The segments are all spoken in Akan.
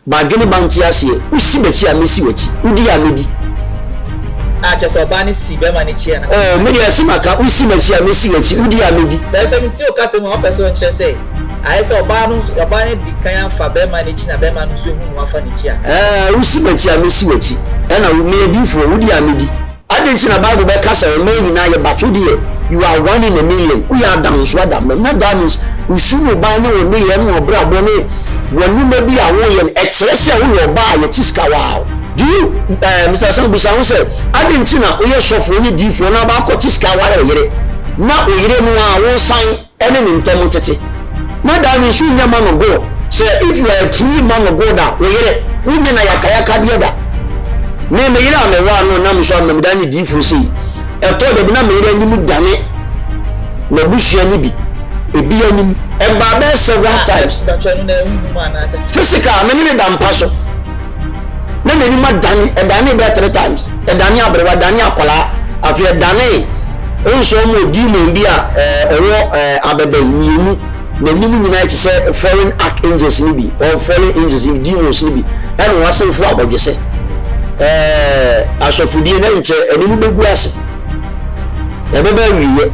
Badwene ba nte aseɛ. Wosi m'akyi a mɛsi w'akyi, wodi a mɛdi. Ah kyerɛ sɛ ɔbaa no si bɛrima no akyi anaa? Oh me deɛ ɛse maka, wosi m'akyi a mɛsi w'akyi, wodi a mɛdi. Bɛyɛ sɛ mete wo kasa mu a wopɛ sɛ ɔnkyerɛ sɛ ayɛ sɛ ɔbaa no nso ɔbaa no adi kan afa bɛrima no akyi na bɛrima no nso ahu no wafa n'akyi a. Ɛɛ wosi m'akyi a mɛsi w'akyi, ɛna wo meyɛ difoɔ, wodi a mɛdi. Adɛn nti na bible bɛka sɛ mmaa nyinaa yɛ but wo deɛ you are one in a million woyɛ Adam nso Adam na that means wo su ne ban ne wo nneyɛɛ ne w'abrabɔ ne wɔ nneɛma bi a woyɛ no ɛkyerɛ sɛ woyɛ ɔbaa a yɛte sika wow do you eh, Mr. Sam bisa ho sɛ adɛn nti na woyɛ sɔfo woyɛ diifoɔ na baakɔ te sika aware wo yere na wo yere no a wosan ɛne ne ntam tete. Na daa no nso nyɛ man of God. Sɛ if you are a truly man of God a, wo yere, wonyɛ no ayakayakadeɛ da. Me, me yere a mewaa no nam so ama meda ne diifoɔ sei. Ɛtɔ da bi na me yere anim dane n'abusua no bi, ebi anim. Ɛbaa bɛyɛ several times. Physical, me ne ne da mpa so. Na n'anim adane, ɛdane bɛyɛ 3 times. Ɛdane aberewa, ɛdane akwadaa, afei ɛdane nso ɔmo demon bi a ɔwɔ abɛbɛn mmienu n'anim nyinaa te sɛ foreign archangels no bi or fallen angels no bi, demons no bi, ɛna wɔn asɛmfo abɔdwesɛ. Asɔfodie na nkyɛ ɛne no bɛgu ase, ɛbɛba awieɛ.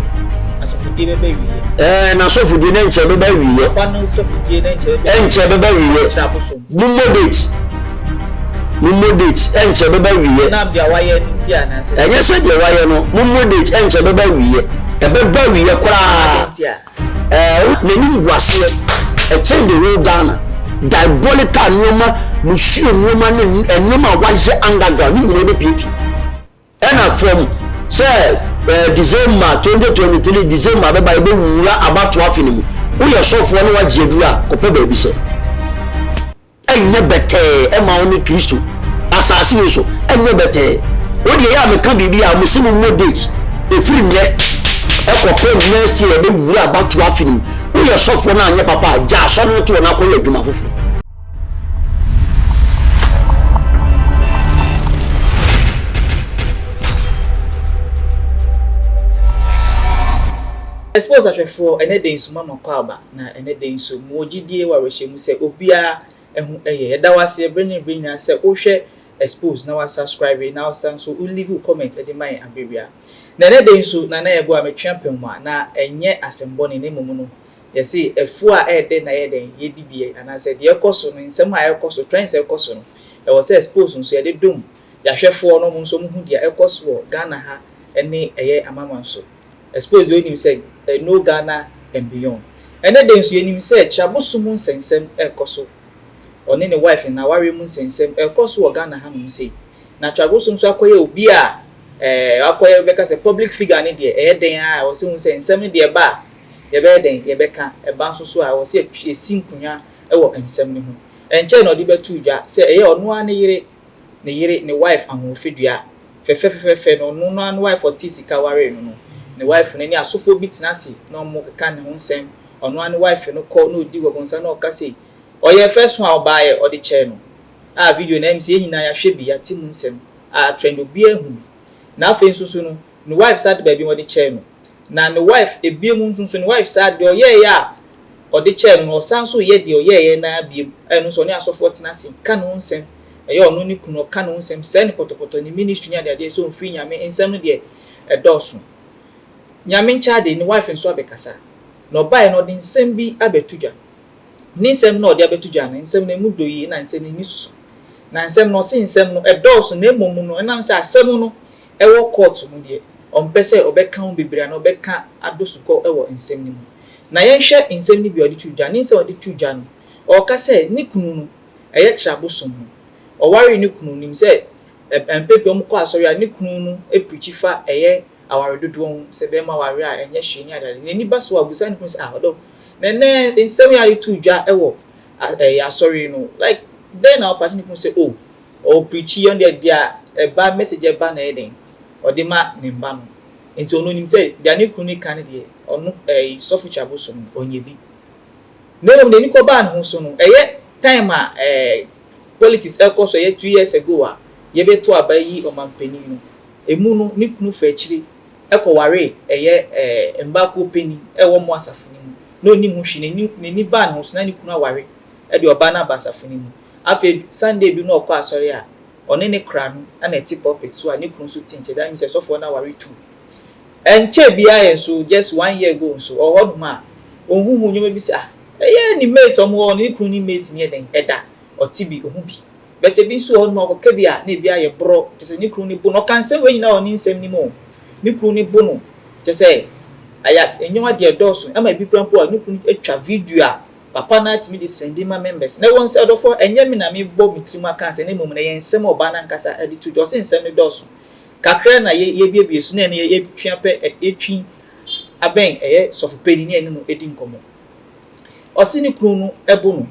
Asɔfodie bɛba awieɛ. Na asɔfodie na nkyɛ ɛbɛba awieɛ. Papa no sɔfodie na nkyɛ bɛba. Ɛnkyɛ ɛbɛba awieɛ. Kyerɛ abosom. Mommɔ date, mommɔ date, ɛnkyɛ ɛbɛba awieɛ. Nam deɛ wayɛ no nti anaasɛ? Ɛnyɛ sɛ deɛ wayɛ no, mommɔ date, ɛnkyɛ ɛbɛba awieɛ, ɛbɛba awieɛ koraa. Nti a. N'anim gu aseɛ ɛkyɛn the whole Ghana diabolical nneɛma, musuo nneɛma ne nneɛma a wayɛ underground ne nyinaa bɛpiepie. Ɛna from sɛ December 2023 December bɛba, yɛbɛwura abatoɔ afe no mu. Woyɛ sɔfoɔ ne wagye aduru a, kɔpɛ baabi sɛ ɛnyɛ bɛtɛɛ ɛma wo ne Kristo asase wei so ɛnyɛ bɛtɛɛ. Wodeɛ yɛ a meka biribi a mo se mo mmɔ date ɛfiri nnɛ ɛkɔpem next year yɛbɛwura abatoɔ afe no mu. Woyɛ sɔfoɔ no anyɛ papa a, gya asɔre no to hɔ na akɔyɛ adwuma foforɔ. Expose ahwɛfoɔ, ɛnɛ da yi nso mama kɔ aba, na ɛnɛ da yi nso mewɔ gyidie wɔ awerɛhyɛmu sɛ obiara ho yɛ. Yɛda wo ase berɛ ne berɛ nyinaa sɛ wohwɛ Expose na wasubscribe na wosan nso wo leave wo comment de ma yɛn aberɛ biara. Na ɛnɛ da yi nso Nana Yeboah metwe apam mu a, na ɛnyɛ asɛm bɔne na mmom no yɛse afuo a ɛyɛ dɛ na ɛyɛ dɛn yɛdi bi anaasɛ deɛ ɛkɔ so no, nsɛm a ɛkɔ so, trends a ɛkɔ so no, ɛwɔ sɛ Expose nso yɛde dom yɛahwɛfoɔ no, wɔn nso wɔhu deɛ ɛkɔ so wɔ Ghana ha ne ɛyɛ amanaman so. Expose deɛ wonim sɛ no Ghana and beyond. Ɛnɛ da yi nso yɛnim sɛ Kyiabosom mu nsɛnsɛm ɛrekɔ so. Ɔne ne wife no n'awareɛ mu nsɛnsɛm ɛrekɔ so wɔ Ghana hanom sei. Na Kyiabosom nso akɔyɛ obi a ɛɛ wakɔyɛ bɛka sɛ public figure ne deɛ, ɛyɛ dɛn ara a ɛwɔ sɛ wohu sɛ nsɛm no deɛ ɛba a yɛbɛyɛ dɛn yɛbɛka, ɛba nso so a ɛwɔ sɛ yɛsi nkonnwa wɔ nsɛm no ho. Ɛnkyɛe na ɔde bɛtoo dwa sɛ ɛyɛ ɔno ara ne yere ne yere ne wife ahoɔfɛdua fɛfɛfɛfɛfɛ no, ɔno ara ne wife ɔtee sika waree no no, ne wife no ne asofoɔ bi tena ase na wɔkeka ne ho nsɛm, ɔno ara ne wife no kɔ na ɔdi gɔgɔnsa na ɔka sei, ɔyɛɛ first one a ɔbaeɛ ɔde kyɛɛ no a video no ɛyɛ me sɛ yɛn nyinaa yɛahwɛ bi, yɛate mu nsɛm a trend obiara ahu bi. Na afei nso so no ne wife san de baabi ɔde kyɛɛ no, na ne wife ebiem nso nso ne wife saa deɛ ɔyɛeɛ a ɔde kyɛɛ no no, ɔsan nso reyɛ deɛ ɔyɛeɛ no ara biom. Ɛno nso ɔne asɔfoɔ tena ase ka ne ho nsɛm, ɛyɛ ɔno ne kunu, ɔka ne ho nsɛm, sɛe no pɔtɔpɔtɔ, ne ministry ne adeadeɛ sɛ ɔmfiri Nyame, nsɛm no deɛ ɛdɔɔso. Nyame nkyɛ ade, ne wife nso abɛkasa, na ɔbaeɛ no ɔde nsɛm bi abɛto dwa. Ne nsɛm no a ɔde abɛto dwa no, nsɛm no ɛmu dɔ yie na nsɛm no ɛni soso. Na nsɛm no, ɔse nsɛm no ɛdɔɔso na mmom no ɛnam sɛ asɛm no ɛwɔ court no deɛ, ɔmpɛ sɛ ɔbɛka ho bebree anaa ɔbɛka adɔ sukɔ wɔ nsɛm no mu. Na yɛnhwɛ nsɛm no bi a ɔde too dwa. Ne nsɛm a ɔde too dwa no, ɔreka sɛ ne kunu no, ɛyɛ Kyerɛabosom no. Ɔwaree ne kunu, nim sɛ mpɛn pii wɔkɔ asɔre a, ne kunu no preachi fa ɛyɛ aware dodoɔ ho, sɛ bɛrima ware a ɛnyɛ hwee ne adeade. N'ani ba so a, ɔbisa ne kunu sɛ, ah, ɔdɔ, na ɛnnɛ nsɛm yi a wode too dwa wɔ ɛyɛ asɔre no, like, dɛn na wopɛ? Ne kunu sɛ, oh, ɔpreachi, ɔno deɛ, deɛ ɛba, message a ɛba na ɛyɛ dɛn, ɔde ma ne mma no. Nti ɔno onim sɛ deɛ ne kunu no ka no deɛ, ɔno ɛyi sɔfo Kyabosom no, ɔnyɛ bi. Na mmom n'ani kɔbaa ne ho so no, ɛyɛ time a ɛɛ politics ɛkɔ so, ɛyɛ 2 years ago a yɛbɛto aba yi ɔmanpanin no, emu no ne kunu fa akyire ɛkɔwaree ɛyɛ ɛɛ mmaakuo panin ɛwɔ mo asafo no mu. Na ɔnim ho hwee, n'ani baa ne ho so na ne kunu aware ɛde ɔbaa no aba asafo no mu. Afei Sunday bi na ɔkɔ asɔre a, ɔne ne kora no na ɛte pulpit so a ne kunu nso te nkyɛn. That means sɛ sɔfoɔ no aware two. Ɛnkyɛɛ biara yɛ nso, just one year ago nso, ɔwɔ hɔnom a, ɔhuhu nneɛma bi sɛ ah, ɛyɛ ne mates a wɔwɔ hɔ no, ne kunu ne mates no yɛ dɛn ɛda, ɔte bi, ɔhu bi. But ebi nso wɔ hɔnom a ɔkɔka bi a na ebi ayɛ borɔ, kyerɛ sɛ ne kunu no bo no. Ɔka nsɛm wei nyinaa wɔ ne nsɛm no mu o. Ne kunu no bo no, kyerɛ sɛ ɛyɛ nneɛma deɛ ɛdɔɔso. Ɛma ebi koraa mpo a ne kunu atwa video a papa no ara tumi de sɛnde ma members. Na ɛwɔ nsɛ ɔdɔfoɔ, ɛnyɛ me na mebɔ me tirim aka asɛm na mmom no ɛyɛ nsɛm a ɔbaa no ankasa de to dwa. Ɔse nsɛm no dɔɔso. Kakra na yɛbuebue so na ɛne yɛtwe apɛ yɛtwi abɛn ɛyɛ sɔfopanin ne ɛne no di nkɔmmɔ. Ɔse ne kunu no bo no.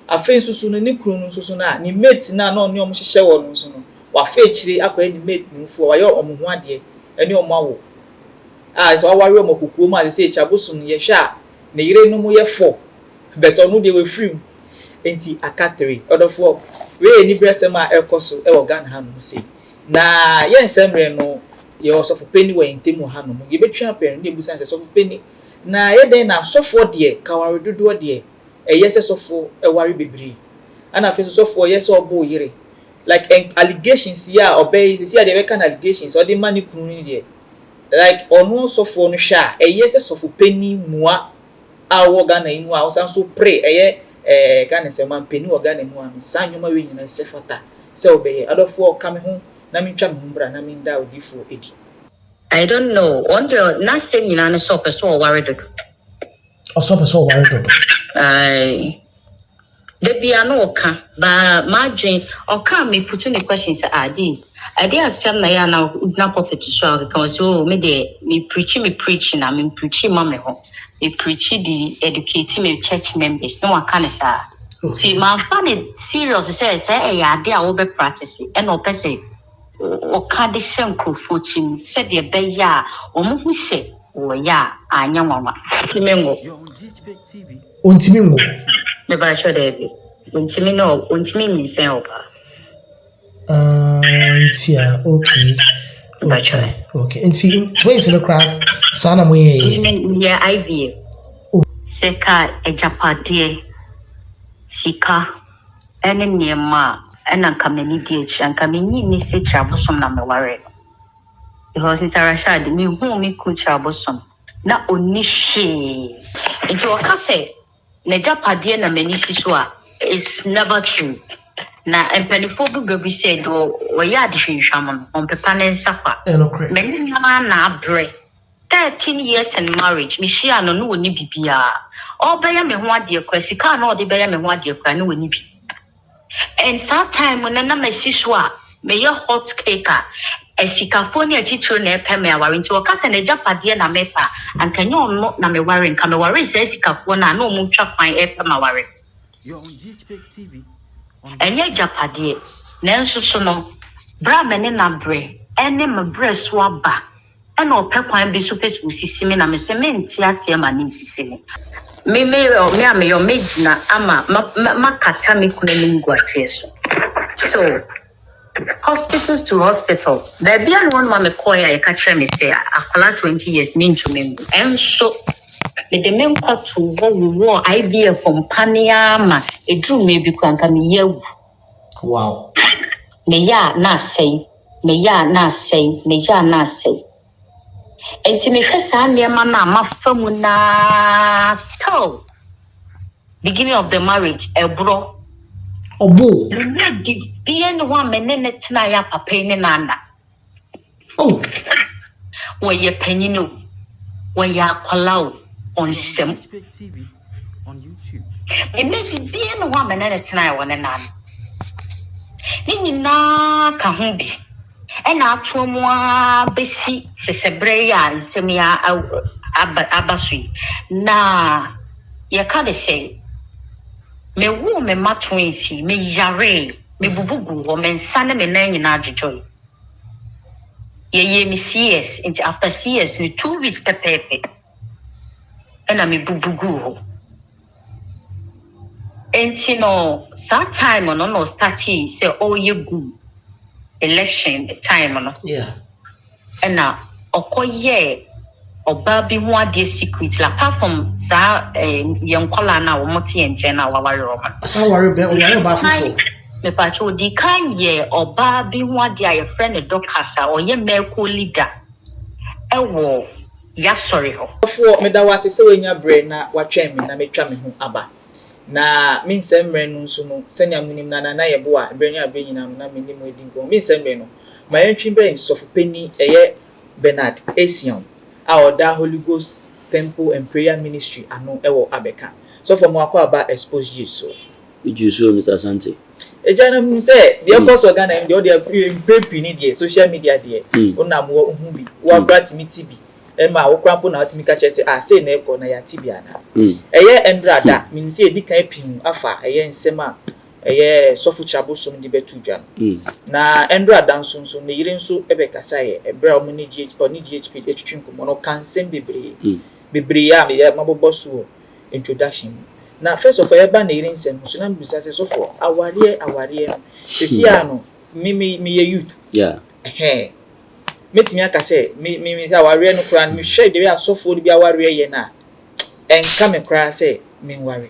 Afei nso so no ne kunu no nso so no a ne mate no a na ɔne wɔn hyehyɛ hɔ no nso no wafa akyire akɔyɛ ne mate no foɔ, wayɛ wɔn ho adeɛ ɛne wɔn awo a sɛ waware wɔn kokoa mu a sɛ sɛ abosom no yɛhwɛ a ne yerenom yɛ four but ɔno deɛ wafiri mu nti aka three. Ɔdɔfoɔ, wei yɛ aniberesɛm a ɛrekɔ so wɔ Ghana hanom sei. Na yɛn nsɛm mmerɛ no, yɛwɔ ɔsɔfo panin wɔ yɛn ntam wɔ hanom. Yɛbɛtwe apɛn no na yɛbusa no sɛ, Sɔfo panin, na ɛyɛ dɛn na asɔfoɔ deɛ, kaware dodoɔ deɛ, ɛyɛ sɛ sɔfoɔ ware bebree? Ɛna afei nso sɔfoɔ ɛyɛ sɛ ɔbo wo yere? Like allegations yi a ɔbaa yi, seesei a deɛ yɛbɛka no allegations, ɔde ma ne kunu no deɛ, like ɔno ɔsɔfoɔ no hwɛ a, ɛyɛ sɛ sɔfo panin mua a ɔwɔ Ghana yi mu a ɔsan nso pere ɛyɛ ɛɛ ka ne sɛ ɔmanpanin wɔ Ghana mu a no, saa nneɛma wei nyinaa sɛ fata sɛ wobɛyɛ. Adɔfoɔ, ka me ho na mentwa me ho mbra na menda odiyifoɔ adi. I don't know, ɔno deɛ n'asɛm nyinaa ne sɛ ɔpɛ sɛ ɔware dodo. Ɔsɛ ɔpɛ sɛ ɔware dodo. Aye. Da biara na ɔka, but m'adwen, ɔka a me putu ne question sɛ ah dei, ɛde asɛm na ɛyɛ a na wogyina pulpit so a ɔkeka, ɔse oh me deɛ me preachi me preach na me mpreachi mma me ho, me preachi de educate me church members, na waka no saa. Nti mamfa no serious sɛ sɛ ɛyɛ ade a wobɛ practice ɛna ɔpɛ sɛ ɔka de hyɛ nkurɔfoɔ tirim sɛdeɛ ɛbɛyɛ a wɔhu sɛ wɔyɛ a anyɛ nwanwa. Ntumi nwo. Ɔntumi nwo. Mebakyɛ daabi. Ɔntumi ne ɔntumi nyinsɛn ɔbaa. Ah, nti a, okay. Okay, okay. Nti twins no koraa saa na moyɛɛyɛ? Meyɛ IVF. Oh. Sɛ ka agyapadeɛ, sika ne nneɛma a ɛna nka m'ani di akyire anka mennye nni sɛ Kyerɛabosom na mewaree no. Because Mister Rashad, mehuu me kunu Kyerɛabosom na ɔnni hwee. Nti ɔka sɛ N'agyapadeɛ na m'ani si so a, it's never true. Na mpaninfoɔ bu bɛ bi sɛ, deɛ ɔyɛ adehwinhwam no, ɔmpepa ne nsa kwa. Ɛnokorɛ. Me ne no ara na abrɛ. 13 years in marriage, mehyiaa no na ɔnni biribiara. Ɔrebɛyɛ me ho adeɛ koraa, sika a na ɔde bɛyɛ me ho adeɛ koraa, na ɔnni bi. And saa time no na masi so a meyɛ hot cake a asikafoɔ ne atitire na ɛpɛ me aware nti ɔka sɛ n'agyapadeɛ na mepɛ a anka ɛnyɛ ɔno na meware nka mewaree saa asikafoɔ no a na wɔn twa kwan ɛpɛ m'aware. Ɛnyɛ agyapadeɛ nanso so no berɛ a me ne no abrɛ ɛne me brɛ so aba Ɛna ɔpɛ kwan bi so pɛ sɛ osisi me na mese mente aseɛ ma no nsisi me. Me me me a meyɔ mɛgyina ama ma ma makata me kunu anim guateɛ so. So hospitals to hospital baabi a na wɔn ma mekɔɛ a yɛka kyerɛ me sɛ akwadaa 20 years mentumi nwo. Ɛnso mede me nkwa too hɔ wowɔɔ IVF mpaneɛ ma ɛduru mmerɛ bi koraa nka meyɛ awu. Wow. Meyɛ a na asɛe. Meyɛ a na asɛe, meyɛ a na asɛe. Enti mehwɛ saa nneɛma no a mafa mu no ara still beginning of the marriage ɛborɔ. Ɔbo. Me lady biara nni hɔ a me ne no tenaeɛ a papa yi ne no anna. Oh. Wɔyɛ panyin o, wɔyɛ akwadaa o, ɔnsɛm. Me mate biara nni hɔ a me ne no tenae wɔ ne nna ano. Ne nyinaa ka ho bi na atoa mu ara bɛsi sesɛberɛ yi a nsɛm yi aba aba so yi. Na yɛka de sɛ, mewoo me mma twins yi, meyaree, mebubu guu hɔ, me nsa ne me nan nyinaa dwodwoe. Yɛyɛɛ me CS, nti after CS no, 2 weeks pɛpɛɛpɛ ɛna mebubu guu hɔ. Nti no saa time no na ɔstartee sɛ ɔreyɛ guu election time no. Ɛna ɔkɔyɛɛ ɔbaa bi ho adeɛ secretly apart from saa eh, yɛn nkwadaa no a wɔte yɛn nkyɛn no a waware wɔn no. Ɔsan ware bɛ ɔware ɔbaa foforɔ. Mepakyɛ odi kan yɛ ɔbaa bi ho adeɛ a yɛfrɛ no Dorcas a ɔyɛ Merco leader ɛwɔ yasɔre hɔ. Ɔfoɔ, meda wo ase sɛ woanya berɛ na woatwɛn me na matwa me ho aba. Na me nsɛm mmerɛ no nso no, sɛnea monim no, na na yɛboa berɛ ne aberɛ nyinaa no na me ne mo adi nkɔmmɔ. Me nsɛm mmerɛ no, ma yɛntwe bɛn Sɔfopanin ɛyɛ Bernard Asiam a ɔda Holy Ghost Temple and Prayer Ministry ano wɔ Abɛka. Sɔfoɔ mo akɔ aba Expose Gye so. Me gye so Mister Asante. Agya no menim sɛ deɛ ɛkɔ so wɔ Ghana mu deɛ wodeɛ mprɛ pii ne deɛ social media deɛ wonam wɔ wohu bi wo koraa tumi te bi ɛma wo koraa mpo na wotumi ka kyerɛ sɛ ah sei na ɛkɔ na yɛate bi anaa ɛyɛ ɛndra da menim sɛ yɛdi kan apim afa ɛyɛ nsɛm a ɛyɛ sɔfo Kyabosom de bɛto dwa no na ɛndra da nso nso ne yere nso bɛkasaeɛ ɛberɛ a wɔn ne GH ɔne GHP atwitwi nkɔmmɔ no ɔka nsɛm bebree bebree a meyɛ mabobɔ so wɔ introduction mu. Na first of all yɛba ne yere nsɛm no so na mebisa sɛ sɔfo awareɛ awareɛ no sɛsi a no me me meyɛ youth. Yeah. Ɛhɛn. Mɛtumi aka sɛ me me me sɛ awareɛ no koraa no mehwɛ the way asɔfoɔ no bi awareɛ yɛ no a ɛnka me koraa sɛ menware.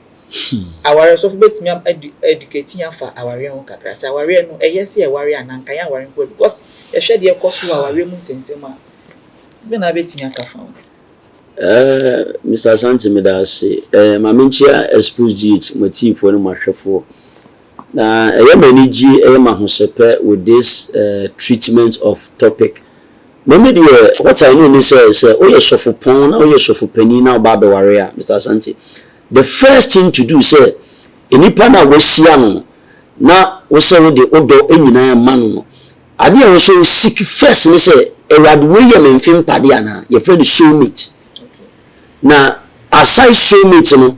Awareɛ sɔfo bɛtumi edu educate yɛn afa awareɛ ho kakra sɛ awareɛ no ɛyɛ sɛ yɛware anaa nka yɛanware mpo because yɛhwɛ deɛ ɛkɔ so wɔ awareɛ mu nsɛnsɛm a bɛn na wobɛtumi aka fa ho? Eh, Mister Asante meda ase. Eh, ma menkyia Expose GH, mo atiefoɔ ne mo ahwɛfoɔ. Na ɛyɛ me anigye, ɛyɛ me ahosɛpɛ with this eh, treatment of topic. Me me deɛ, what I know ne sɛ, sɛ woyɛ sɔfopɔn na woyɛ sɔfopanin na woba abɛware a, Mister Asante, the first thing to do sɛ, nnipa no a woahyia no no, na wo sɛ wode wo dɔ nyinaa ma no no, Adeɛ a ɛwɔ sɛ wo seek first ne sɛ, Awurade wei yɛ me mfe mpadeɛ anaa? Yɛfrɛ no soul mate. Na aside soul mate no,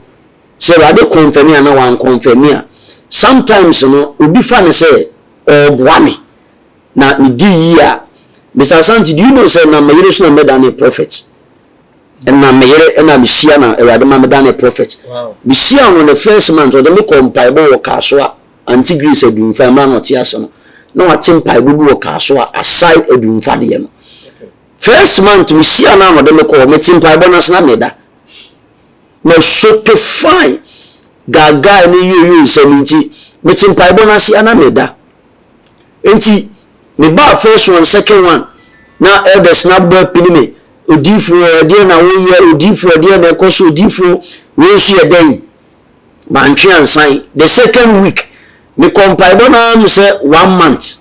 sɛ Awurade confirm anaa wankɔnfɛme a, sometimes no obi fa no sɛ ɔreboa me na medi yie a, Mister Asante, do you know sɛ na me yere so na mɛdane prophet? Ɛna me yere ɛna mehyia na Awurade ma medane prophet. Mehyia no the first month ɔde me kɔ mpaebɔ wɔ Kasoa. Auntie Grace Adumfa mmerɛ a na ɔte ase no, na wate mpaebɔ bi wɔ Kasoa aside Adumfa deɛ no. First month mehyia no a na ɔde me kɔɔ, mete mpaebɔ no ase na meda. Masoto fine, gaagae ne yoyo nsɛm nti, mete mpaebɔ no ase a na meda. Nti, mebaa first one, second one, na elders no abɔ apini me, odiifoɔ ɛdeɛ na woyɛ, odiifoɔ ɛdeɛ na ɛkɔ so, odiifoɔ wei nso yɛ dɛn? Mantwe ansan. The second week, mekɔ mpaebɔ no ara mu sɛ one month.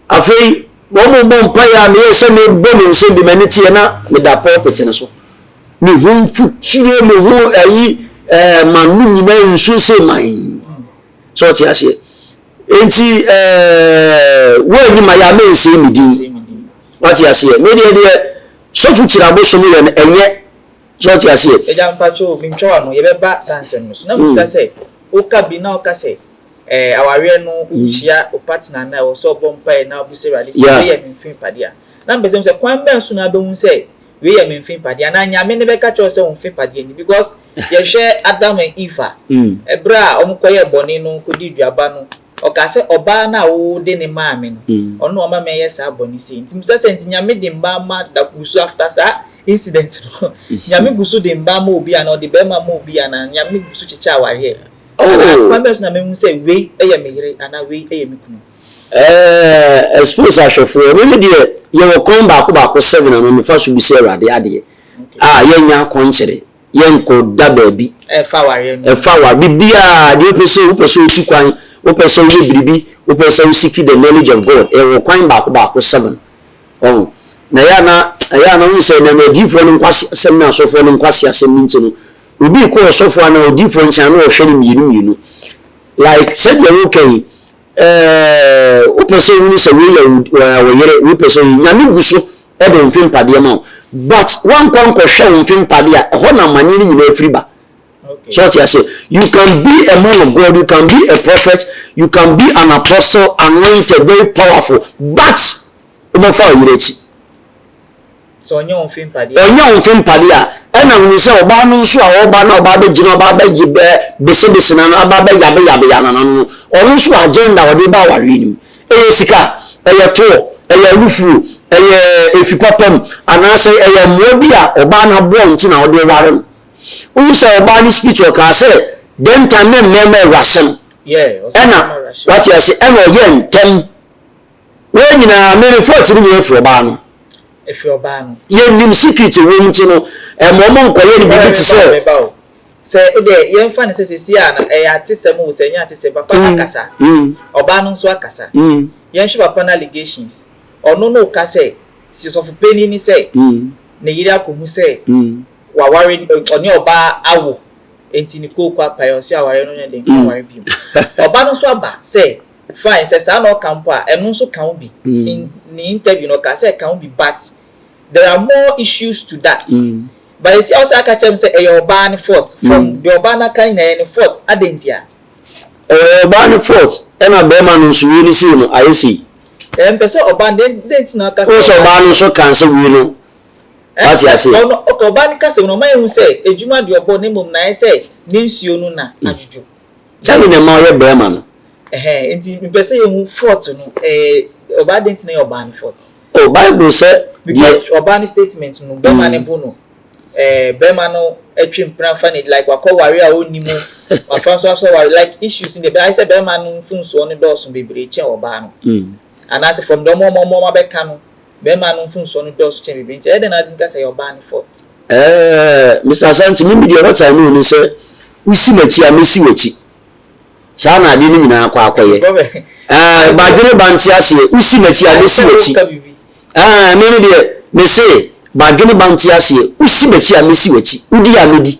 Afei, wɔn bɔ mpaeɛ a meyɛ sɛ mebɔ me nsam bi m'ani teɛ na meda pulpit no so. Me ho mfuturo, me ho ayi, ɛɛ m'ano nyinaa nsuo sɛ man. So ɔte aseɛ. Enti ɛɛ wɔanyi ma yɛ a mensɛe me din. Wate aseɛ. Me deɛ deɛ sɔfo kyiri abosom yɛ no ɛnyɛ. So ɔte aseɛ? Agya mpakyɛ o, mentwa w'ano, yɛbɛba saa nsɛm no so. Na mebisa sɛ, woka bi na woka sɛ eh, awareɛ no wohyia wo partner no a ɛwɔ sɛ ɔbɔ mpaeɛ na wobisa Awurade sɛ wei yɛ me mfe mpadeɛ a. Na mepɛ sɛ mehu sɛ kwan bɛn so na wobɛhu sɛ wei yɛ me mfe mpadeɛ anaa Nyame no bɛka kyerɛ wo sɛ wo mfe padeɛ ni because yɛhwɛ Adam and Eve a, ɛberɛ a wɔkɔyɛɛ bɔne no kɔdii duaba no, ɔkaa sɛ ɔbaa no a wode no maa me no, ɔno na wama mɛyɛ saa bɔne sei. Nti mebisa sɛ nti Nyame de mmaa ma da gu so after saa incident no, Nyame gu so de mmaa ma obi anaa ɔde barima ma obi anaa Nyame gu so kyekyɛ awareɛ? Anaa kwan bɛn so na mehu sɛ wei yɛ me yere anaa wei yɛ me kunu? Ɛɛ expose ahwɛfoɔ, me me deɛ yɛwɔ kwan baako baako seven a mefa so bisa Awurade adeɛ a yɛnnya akɔnkyere. Yɛnkɔ da baabi. Ɛfa awareɛ no. Ɛfa aware biribiara deɛ wopɛ sɛ wopɛ sɛ wotu kwan wopɛ sɛ woyɛ biribi wopɛ sɛ wo seek the knowledge of God ɛwɔ kwan baako baako seven ɔho na ɛyɛ ana ɛyɛ ana wohu sɛ na adiifoɔ no nkwasi asɛm ne asɔfoɔ no nkwasi asɛm no nti no obi kɔ ɔsɔfoɔ anaa odiifoɔ nkyɛn na ɔhwɛ no mmienu mmienu like sɛdeɛ woka yi ɛɛ wopɛ sɛ wohunu sɛ wei yɛ wo yere wei pɛ sɛ nyame gu so de wo mfe mpadeɛ ma wo but woankɔ ankɔhwɛ wo mfe mpadeɛ a ɛhɔ na amaneɛ no nyinaa firi ba so ɔte aseɛ you can be a man of God you can be a prophet you can be an apostle anointed very powerful but wobɛfa wo yere akyi sɛ ɔnyɛ wo mfe mpadeɛ ɔnyɛ wo mfe mpadeɛ a ɛna hunu sɛ ɔbaa no nso a ɔba na ɔbaa bɛgyina ɔbaa bɛgye bɛ besebese na aba bɛyabeyabe anana no ɔno nso agenda ɔde ba awareɛ no mu Ɛyɛ sika, ɛyɛ toɔ, ɛyɛ anufuo, Ɛyɛ efi papa mu anaasɛ ɛyɛ mmoa bi a ɔbaa no aboa wo nti na wode ware no. Wohu sɛ ɔbaa no speech ɔkaa sɛ dɛn time na mmarima ɛwurase no. Ɛna wate ase ɛna ɔyɛ ntɛm. Wei nyinaa me ne fault no nyinaa firi ɔbaa no. Ɛfiri ɔbaa no. Yɛnim secret wɔ mu nti no ɛma ɔmo nkɔyɛ no biribi te sɛ. Sɛ wode yɛmfa no sɛ sɛsi a na ɛyɛ atesɛm o sɛ ɛnyɛ atesɛm papa no akasa ɔbaa no nso akasa. Yɛnhwɛ papa no allegations. Ɔno no reka sɛ, te sɔfo panyin no sɛ ne yere akohu sɛ waware, ɔne ɔbaa awo, enti ne kooko apae, ɔse aware no nyɛ den, ɔnware bio. Ɔba no nso aba sɛ, fine, sɛ saa na ɔka mpo a, ɛno nso ka ho bi. In ne interview no, ɔkaa sɛ ɛka ho bi, but there are more issues to that. But esi a ɔsan aka kyerɛ me sɛ ɛyɛ ɔbaa no fault, from deɛ ɔbaa no aka nyinaa, ɛyɛ ne fault, adɛn ntia? Ɛyɛ ɔbaa no fault ɛna bɛɛma no nso wei no sei no ayɛ sei. Ɛɛ mpɛ sɛ ɔbaa no dɛn dɛn nti na ɔka sɛ. Wohu sɛ ɔbaa no nso kan sɛ wei no wate aseɛ. Ɔno ok ɔbaa no kasa mu no ɔma yɛhu sɛ adwuma deɛ ɔbɔ na mmom na ayɛ sɛ ne nsuo no na adwodwo. Sɛne na ɛma ɔyɛ bɛɛma no. Ɛhɛn nti mepɛ sɛ yɛhu fault no ɛɛ ɔbaa dɛn nti na ɛyɛ ɔbaa no fault. Oh bible sɛ deɛ. Because ɔbaa no statement no bɛɛma no bo no. Eh bɛrima no twe mpena fa ne like wakɔ ware a ɔnni mu wafa nso asɔ ware like issues no deɛ ayɛ sɛ bɛrima no mfomsoɔ no dɔɔso bebree kyɛn ɔbaa no anaasɛ from deɛ ɔmo ɔmo ɔmo abɛka no bɛrima no mfomsoɔ no dɔɔso kyɛn bebree nti ɛyɛ dɛn na atumi ka sɛ ɛyɛ ɔbaa no fault. Eh Mister Asante me deɛ what I know ne sɛ wosi m'akyi a mɛsi w'akyi saa na adeɛ no nyinaa kɔ akɔyɛ eh badwene ba nte aseɛ wosi m'akyi a mɛsi w'akyi. Ɛɛ, me no deɛ, mese, badwene ba nte aseɛ, wosi m'akyi a, mɛsi w'akyi, wodi a, mɛdi.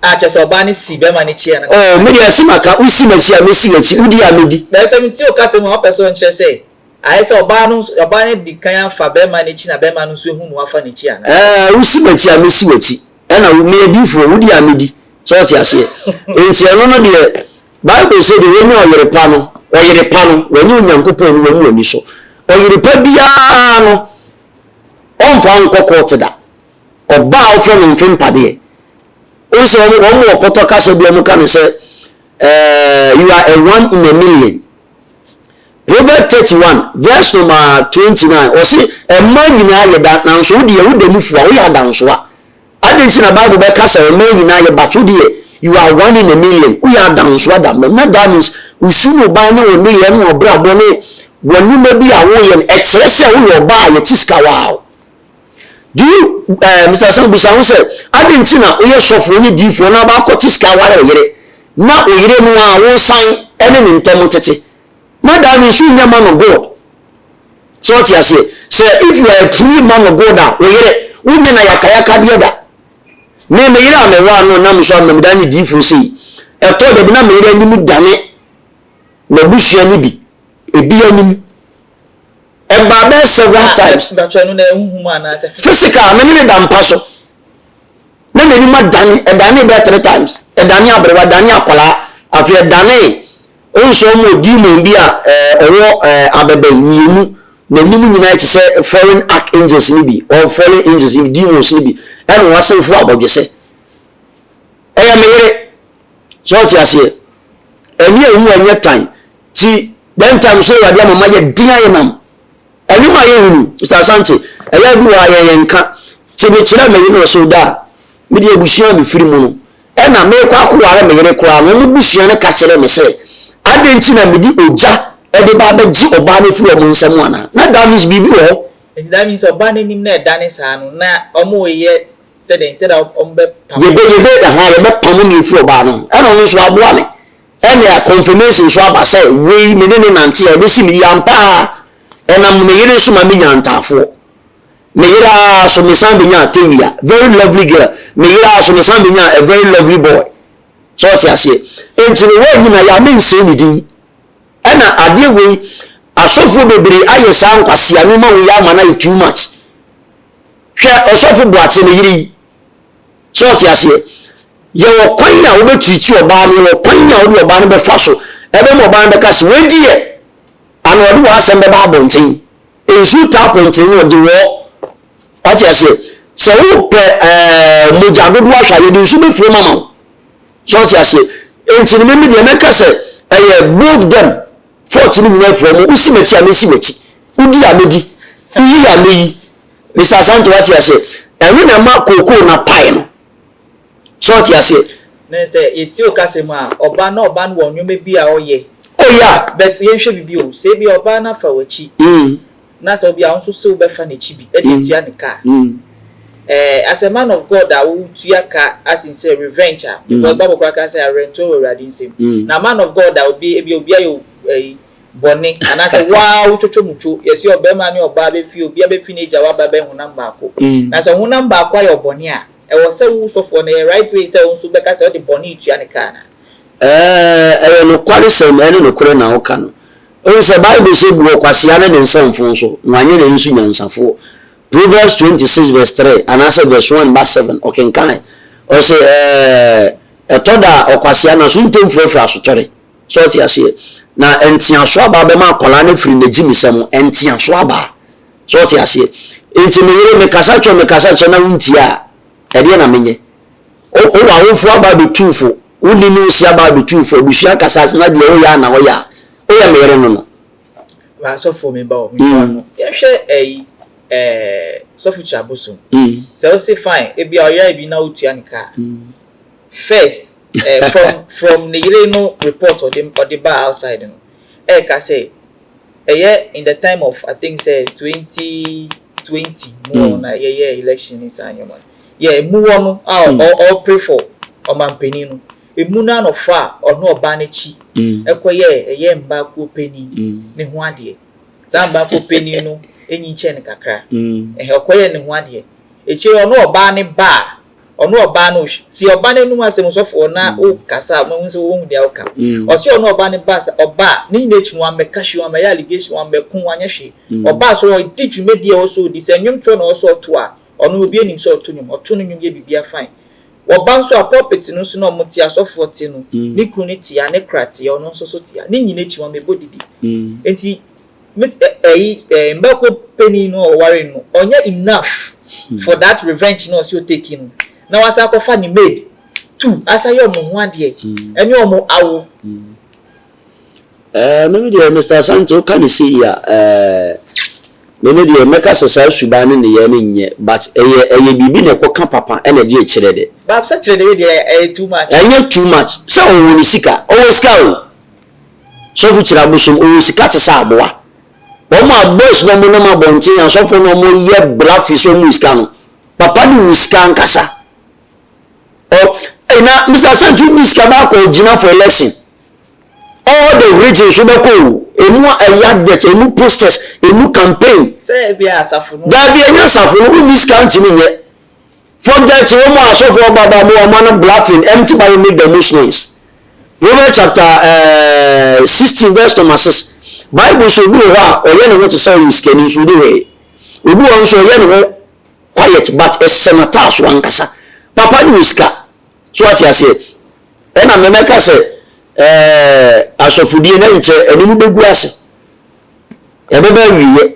Ah, kyerɛ sɛ ɔbaa no si bɛrima no akyi anaa? Oh, me deɛ, se maka, wosi m'akyi a, mɛsi w'akyi, wodi a, mɛdi. Na sɛ mete wo kasa mu a, wopɛ sɛ ɔnkyerɛ sɛ, ayɛ sɛ ɔbaa no nso, ɔbaa no adi kan afa bɛrima no akyi na bɛrima no nso ahu no afa n'akyi anaa? Ɛɛ, wosi m'akyi a, mɛsi w'akyi, ɛna wo, meyɛ difoɔ, wodi a, mɛdi. So wote aseɛ? Enti ɛno no deɛ, Bible se deɛ wanya ɔyere pa no, ɔyere pa no, wanya Onyankopɔn aniwa mu ani so. Ɔyere pa biara no, ɔmfa wo nkɔ kɔɔte da. Ɔbaa a wofrɛ no mfe mpadeɛ. Wohu sɛ wɔn wɔn wɔ pɔtɔ kasa bi a wɔka no sɛ, eh, you are a one in a million. Proverbs 31 verse number 29, ɔse mmaa nyinaa yɛ da, nanso wo deɛ woda mu fua, woyɛ adansoa. Adɛn nti na bible bɛka sɛ ɔman nyinaa yɛ but wo deɛ you are one in a million woyɛ adanso ada mmam na that means wo su ne wo ban ne wo nneyɛɛ ne w'abrabɔ ne wɔ nneɛma bi a woyɛ no ɛkyerɛ sɛ woyɛ ɔbaa a yɛte sika waa wo do you eh, Mr. Sam bisa ho sɛ adɛn nti na woyɛ sɔfo woyɛ diifoɔ na baakɔte sika aware wo yere na wo yere no a wosan ne ne ntam tete Na that means wonyɛ man of God. Sɛ ɔte aseɛ sɛ if you are a truly man of God a wo yere wonyɛ na yakayakadeɛ da. Me me yere a mewaa no nam so ama meda ne diifoɔ sei. Ɛtɔ da bi na me yere anim dane n'abusua no bi ebi anim. Ɛbaa bɛyɛ several ah, times. Physical me ne ne da mpa so. Na n'anim adane ɛdane bɛyɛ three times. Ɛdane aberewa, ɛdane akwadaa, afei ɛdane Wohu sɛ wɔwɔ demon bi a ɔwɔ abɛbɛn mmienu, n'anim nyinaa te sɛ foreign archangels no bi, or fallen angels no bi, demons no bi, ɛna wɔasan fu abɔdwesɛ. Ɛyɛ me yere. Sɛ ɔte aseɛ. Ɛne ehu ɛnyɛ tan. Ti then time so Awurade ama ma yɛ den ayɛ nam. Ɛnwom a yɛhu no, Mister Asante, ɛyɛ a bi wɔ ha yɛn yɛn nka. Nti mekyerɛɛ me yere no ɔse ɔda a, me deɛ abusua a mefiri mu no, ɛna merekɔ akɔware me yere koraa no, wɔn busua no ka kyerɛɛ me sɛ, adɛn nti na mede ogya de ba abɛgye ɔbaa no afiri wɔn nsam anaa? Na that means biribi wɔ hɔ. Nti that means ɔbaa no anim na ɛdane saa no, na wɔreyɛ sɛ dɛn, sɛdeɛ wɔbɛpamo. Yɛbɛ, yɛbɛ, ahaa, yɛbɛpamo no afiri ɔbaa no ho. Ɛna ɔno nso aboa me. Ɛnna confirmation nso aba sɛ wei me ne no nante a ɛbɛsi me yie ampa ara. Ɛnam me yere so ma menyaa ntaafoɔ. Me yere ara so mesan bɛnyaa Tawia, very lovely girl. Me yere ara so mesan bɛnyaa a very lovely boy. So ɔte aseɛ? Enti no woanyi na yɛ a mensɛe ne din. Ɛna adeɛ wei asɔfoɔ bebree ayɛ saa nkwasea nneɛma wei ama no ayɛ too much. Hwɛ ɔsɔfo Boakye ne yere yi. So ɔte aseɛ? Yɛwɔ kwan a wobɛtirikyi ɔbaa no, yɛwɔ kwan a wode ɔbaa no bɛfa so, ɛbɛma ɔbaa no bɛka sɛ, wei deɛ, ana ɔde w'asɛm bɛba abɔnten. Nsuo taa pɔnten no ɔde wɔ. Wate aseɛ? Sɛ wopɛ ɛɛ mogya dodoɔ ahwɛ a, yɛde nsuo bɛfuro ma ma wo. So ɔte aseɛ? Enti no meme deɛ mɛka sɛ ɛyɛ both them fault no nyinaa firi ɔmo. Wosi m'akyi a mɛsi w'akyi. Wodi a mɛdi. Woyi a mɛyi. Mister Asante wate aseɛ? Ɛno na ɛma kookoo no apae no. So ɔte aseɛ? Na sɛ yɛtie wo kasa mu a, ɔbaa na ɔbaa no wɔ nneɛma bi a ɔyɛ. Oh yeah. But yɛnhwɛ biribi o, sɛ ebia ɔbaa no afa w'akyi, na sɛ obi a wo nso sɛ wobɛfa n'akyi bi de atua ne ka a, eh, as a man of God a wotua ka as in sɛ revenge a, because Bible koraa ka sɛ awerɛntoɔ wɔ Awurade nsam. Na man of God a obi ebia obi ayɛ wo ɛyi bɔne anaasɛ wo ara wotwotwo mu two, yɛse ɔbarima ne ɔbaa bɛfi, obiara bɛfi n'agya w'aba bɛyɛ honam baako. Na sɛ honam baako ayɛ ɔbɔne a, ɛwɔ sɛ wo sɔfoɔ no ɛyɛ right way sɛ wo nso wobɛka sɛ wode bɔne retua ne ka anaa? Ɛɛ, ɛyɛ nokwaresɛm, ɛne nokorɛ na woka no. Wohu sɛ Bible se, Bu ɔkwasea ne ne nsɛmfo so, na wanyɛ n'ani so nyansafoɔ. Proverbs 26 verse 3 anaasɛ verse 1 ba 7, ɔkenkan. Ɔse, ɛɛ, ɛtɔ da a ɔkwasea n'aso ntɛm furafura asotɔre. So ɔte aseɛ? Na nteaso abaa bɛma akwadaa no afiri n'agyimisɛm ho. Nteaso abaa. So ɔte aseɛ? Enti me yere, mekasa kyerɛ mekasa kyerɛ na wontie a, ɛdeɛ na menyɛ? Wowɔ awofoɔ aba abɛtu fo, wonni ne wosi aba abɛtu fo, abusua kasa na deɛ woyɛ a na woyɛ a, woyɛ me yere no no. Asɔfoɔ me ba o, me ba no. Yɛhwɛ ɛyi ɛɛ sɔfo kyi abosom. Sɛ wose fine, ebi a ɔyɛ bi na wotua ne ka. First, eh, from from ne yere no report ɔde ɔde baa outside no, ɛreka sɛ ɛyɛ in the time of I think sɛ 2020 mu hɔ na yɛyɛ election ne saa nneɛma no. Yeah, emu hɔ no a ɔ ɔpere for ɔmanpanin no, emu no ara na ɔfaa ɔno ɔbaa no akyi ɛkɔyɛɛ ɛyɛ mmaa kuo panin ne ho adeɛ. Saa mmaa kuo panin no enyin kyɛn no kakra. Ɛhɛ, ɔkɔyɛɛ ne ho adeɛ. Akyire ɔno ɔbaa no baa Ɔno ɔbaa no, tie ɔba no anum asɛm sɔfoɔ na wo kasa a mahu sɛ wohu deɛ woka. Ɔse ɔno ɔba no ba sɛ ɔba a ne nyina akyi no wammɛka hwee wammɛyɛ allegation wammɛko wanyɛ hwee. Ɔbaa so ɔdi dwumadie a ɛwɔ sɛ ɔdi sɛ nnwomtoɔ na ɛwɔ sɛ ɔto a ɔno obi anim sɛ ɔto nnwom ɔto no nnwom yɛ biribiara fine. Ɔba nso a pulpit no so na ɔmo te asɔfoɔ te no ne kunu no te a ne kora te a ɔno nso so te a ne nyina akyi wammɛbɔ didi. Enti Me ɛyi ɛɛ mbɛko panin no a ɔware no ɔnyɛ enough for that revenge na ɔsi ɔtake no na wasa akɔfa ne maid two asa yɛ ɔmo ho adeɛ ɛne ɔmo awo. Ɛɛ me deɛ Mister Asante woka ne sei a ɛɛ me me deɛ mɛka sɛ saa suban ne nneyɛɛ no nyɛ but ɛyɛ ɛyɛ biribi na ɛkɔka papa ɛna ɛde akyerɛ de. But sɛ kyerɛ de deɛ ɛyɛ too much. Ɛnyɛ too much sɛ ɔwɔ ne sika ɔwɔ sika o. Sɔfo kyerɛ abosom, ɔwɔ sika te sɛ aboa. Wɔn a boys na wɔn nam abɔnten, asɔfo na wɔn yɛ bra fi sɛ wɔn wɔ sika no. Papa no wɔ sika ankasa. Ɔ, eh, na Mr. Asante wonni sika baakɔ gyina for election. All the regions wobɛkɔ o, emu ɛyɛ advert, emu posters, emu campaign. Sɛ ebi asafo no. Daabi ɛnyɛ asafo no, wonni sika ntumi nyɛ. Forget wɔn a asɔfo ɔba ba mo wɔn ano bluffing empty barrel make the most noise. Proverbs chapter 16 verse number 6. Bible sɛ obi wɔ hɔ a ɔyɛ ne ho te sɛ ɔyɛ sikani nso ɔni hwee. Obi wɔ hɔ nso ɔyɛ ne ho quiet but ɛsɛ n'ataaso ankasa. Papa no wɔ sika. So ate aseɛ. Ɛna mɛmɛka sɛ ɛɛ asɔfodie na nkyɛ ɛne mu bɛgu ase. Ɛbɛba awieɛ.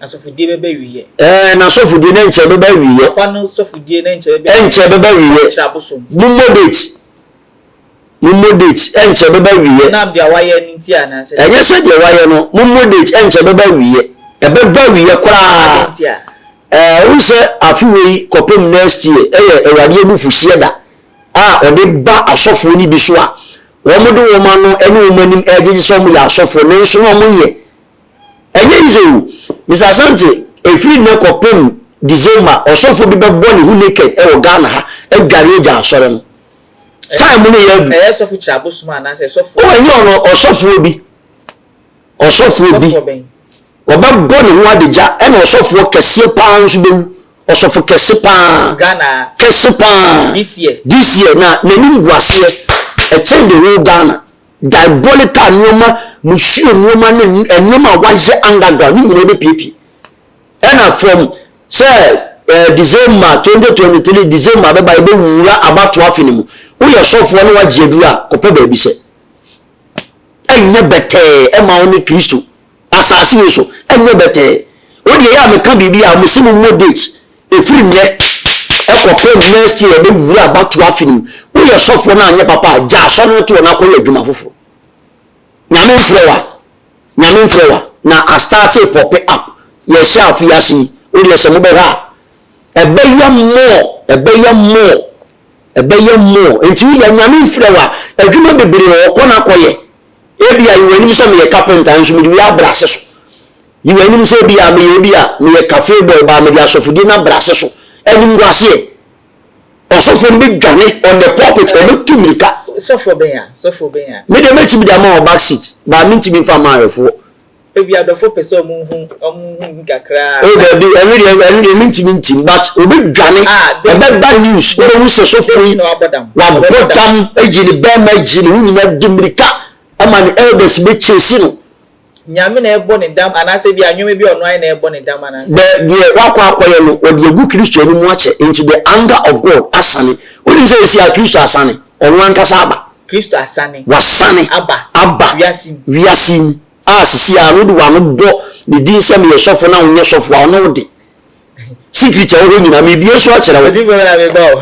Asɔfodie bɛba awieɛ. Ɛɛ n'asɔfodie na nkyɛ ɛbɛba awieɛ. Papa no sɔfodie na nkyɛ ɛbɛba. Ɛnkyɛ ɛbɛba awieɛ. Kyerɛ abosom. Mommɔ date. Mommɔ date. Ɛnkyɛ ɛbɛba awieɛ. Nam deɛ wayɛ no nti anaasɛ. Ɛnyɛ sɛ deɛ wayɛ no. Mommɔ date. Ɛnkyɛ ɛbɛba awieɛ. Ɛbɛba awieɛ koraa. Adɛn nti a? Ɛɛ wohu sɛ afe wei kɔpem next year ɛyɛ Awurade abufuhyeɛ da a ɔde ba asɔfoɔ no bi so a wɔde wɔn ano ne wɔn anim regyegye sɛ wɔyɛ asɔfoɔ nanso na wɔnyɛ. Ɛnyɛ easy o. Mister Asante, ɛfiri nnɛ kɔpem December, ɔsɔfoɔ bi bɛbɔ ne ho naked wɔ Ghana ha adware agya asɔre no. Time no yɛ adu. Ɛyɛ sɔfo kyerɛ abosom anaasɛ sɔfoɔ? Oh, ɛnyɛ ɔno, ɔsɔfoɔ bi. Ɔsɔfoɔ bi. Wɔbɛbɔ ne ho adagya ɛna ɔsɔfoɔ kɛseɛ paa nso bɛwu. Ɔsɔfo kɛse paa. Ghana. Kɛse paa. This year. This year na n'anim gu aseɛ ɛkyɛn the whole Ghana. Diabolical nneɛma, musuo nneɛma ne nneɛma a wayɛ underground ne nyinaa bɛpiepie. Ɛna from sɛ eh, December 2023 December bɛba yɛbɛwura abatoɔ afe no mu. Woyɛ sɔfoɔ na wagye aduru a kɔpɛ baabi sɛ. Ɛnyɛ bɛtɛɛ ɛma wo ne Kristo. Asase wei so ɛnyɛ bɛtɛɛ. Wo deɛ yɛ a meka biribi a mese mo mmɔ date ɛfiri nnɛ ɛkɔpem next year yɛbɛwura abatoɔ afe no mu. Woyɛ sɔfoɔ no anyɛ papa a gya asɔre no to hɔ na kɔyɛ adwuma foforɔ. Nyame mfrɛ wo a, Nyame mfrɛ wo a na astarte pɔpe up. Yɛhyɛ afe yi ase yi, wo deɛ sɛ mobɛhwɛ a, ɛbɛyɛ more, ɛbɛyɛ more, ɛbɛyɛ more. Nti woyɛ Nyame mfrɛ wo a, adwuma bebree wɔ hɔ, kɔ na kɔyɛ. Ebia yi w'anim sɛ meyɛ carpenter nso mede wei abrɛ ase so. Yi w'anim sɛ ebia meyɛ ebia meyɛ cafe boy baa mede asɔfodie no abrɛ ase so. Animguaseɛ. Ɔsɔfoɔ no bɛdwane on the pulpit, ɔbɛtu mmirika. Sɔfoɔ bɛn a? Sɔfoɔ bɛn a? Me deɛ mɛtumi de ama wɔ back seat, but mentumi mfa mma ahwɛfoɔ. Ebi adɔfo pɛ sɛ ɔmo hu ɔmo hu bi kakra. Oh dabi, ɛno deɛ ɛno deɛ mentumi ntim but ɔbɛdwane, Ah, dɛn nti ɛbɛba news, dɛn wobɛhu nti sɛ sɔfoɔ dɛn nti yi na wabɔ dam? wabɔ Ɔbɛbɔ dam. dam, ayi ne bɛɛma ayi ne ho nyinaa di mmirika ama ne elders bɛchase no. Nyame na ɛbɔ ne dam anaasɛ bi a nneɛma bi a ɔno ayɛ na ɛbɔ ne dam anaasɛ. Bɛ deɛ wakɔ akɔyɛ no wɔde agu Kristo anim akyɛ nti the anger of God asane. Wonim sɛ ɛsi a Kristo asane, ɔno ankasa aba. Kristo asane. Wasane. Aba. Aba. Wiase mu. Wiase mu. A sisi a wode w'ano bɔ ne din sɛ meyɛ sɔfo na wonyɛ sɔfo a ɔne wo de. Secret a ɛwɔ hɔ nyinaa mebue so akyerɛ wo. Odiyifoɔ bɛn na meba o?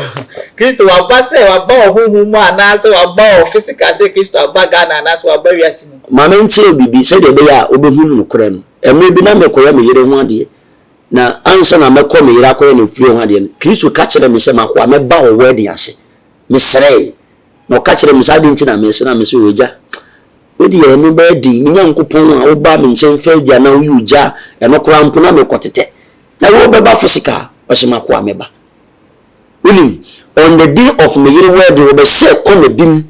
Kristo waba sɛ waba wɔ honhom mu anaasɛ waba wɔ physical sɛ Kristo aba Ghana anaasɛ waba wiase mu? Ma menkyerɛ wo biribi sɛdeɛ ɛbɛyɛ a wobɛhunu nokorɛ no. Mmerɛ bi na merekɔyɛ me yere ho adeɛ, na ansa na mɛkɔ me yere akɔyɛ no fie ho adeɛ no, Kristo ka kyerɛɛ me sɛ, M'akoa, mɛba wo wedding ase. Mesrɛe, na ɔka kyerɛɛ me sɛ, Adɛn nti na meresrɛ? Na mese, O Agya, wo deɛ ɛno bɛyɛ den, me Nyankopɔn a wobaa me nkyɛn first day anaa woyɛ ogya a, ɛno koraa mpo na merekɔtetɛ. Na wobɛba physical a? Ɔse, M'akoa, mɛba. Wonim, on the day of me yere wedding, wɔbɛhyɛɛ kɔna bi mu,